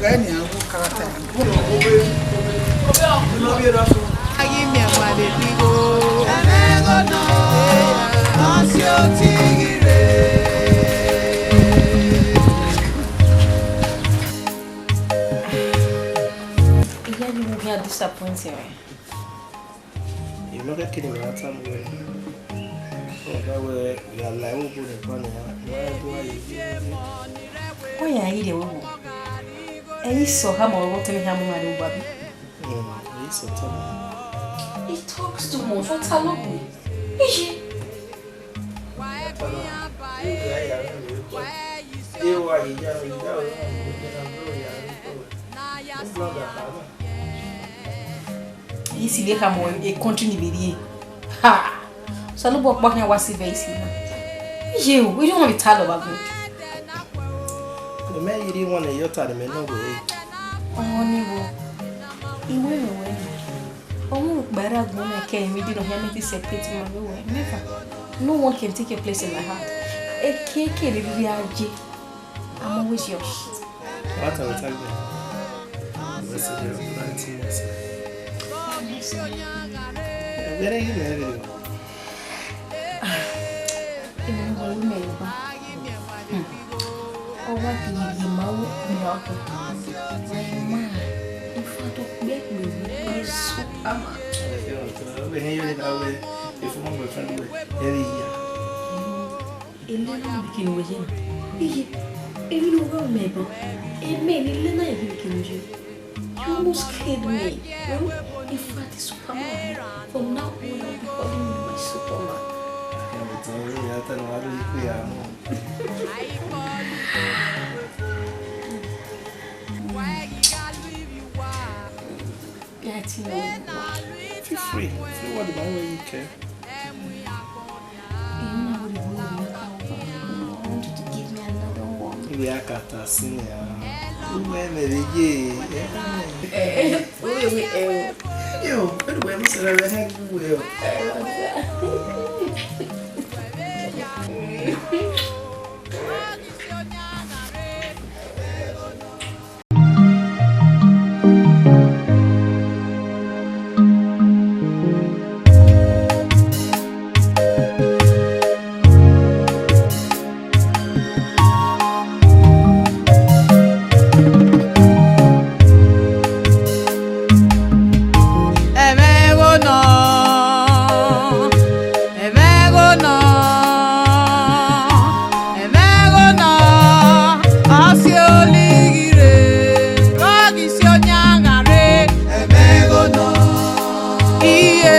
Ghẹ ni a wu karata. Ayi mi ẹmwa le bi gho. Ẹmwẹ gho nọ. Tẹmwẹ. Emwi nọ kẹkẹ ne imẹ ra tama uwẹ, ọ da wẹ ya la ẹvbo obo nẹ, ọkpa nẹ, I ma rẹn do gha ye. Ọ ya ghi rhie ẹvbo obo. Ẹ i sẹ ọkhamẹ ọghọghọ te ne I khian mu mwẹ rre owa vbe? Hmm, ẹ i sẹ ọtọ. He talks too much. Ọ ta logbe. Iye. Isi vbe khama e country ni vbe rrie. Ha! Osanobua ọkpa khian wa si vbe isi na. Iye o, iye ọmwa vbe ta lọ vbe agbọn. Mẹ ma i rhie iwan ne iyọta ne mẹ nọ wẹ. Ọmọ ni wo, I wẹ mwẹ wẹ na. Ọmọ ukpa ra gbọn na ke emwi di nọ hia mẹ te separate ma vbe wẹ. Never. No one can take your place in my heart. Ekeke ne I rhirhi a ye. I'm always yours. What are we talking about? What's the deal? Nineteen years. Where are you married? Emwi ne uwẹ ru mẹ egbe. Hmm. Ọ wa ghi rhie ma vbe okpia ọkpa. My man, in fact, okpia kpevbe, my superman. Ọ vbe họn yọ ne a wẹ, a former boyfriend wẹ, ẹ vbe ya. Elena, vbene uwẹ ye na. Iye, emwi ne uwẹ ru mẹ egbe. Emẹ ne Elena ye vbene uwẹ ye. You almost killed me. Hmm? In fact, Superman. From now on, I'll be calling you my Superman. Feel free. Feel what the man wey you care. Emwi na vbe rhie owa vbe iyaka ọkpa. I want you to give me another one. Ivbi iyaka ta sin ya. Uwẹ mẹ vbe ye. Eh, eh, eh, eh, eh, eh. Yo, anyway, mi sẹ vbe hẹ gu wẹ o. Ẹmwẹ igho nọ, ẹmwẹ igho nọ, ẹmwẹ igho nọ, ọ si olighi rre, ọ ghi si onian gha rre. Ẹmwẹ igho nọ, iye,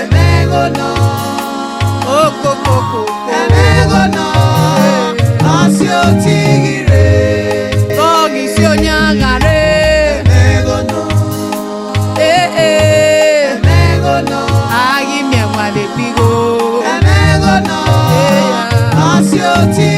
ẹmwẹ igho nọ, okokoko, ẹmwẹ igho nọ, ọ si otighi rre, ọ ghi si onian gha rre. Ẹmwẹ igho nọ, eh, eh, ẹmwẹ igho nọ, a ghi miẹn wan vbe ekpigho. Ẹmwẹ igho nọ, ọ si oti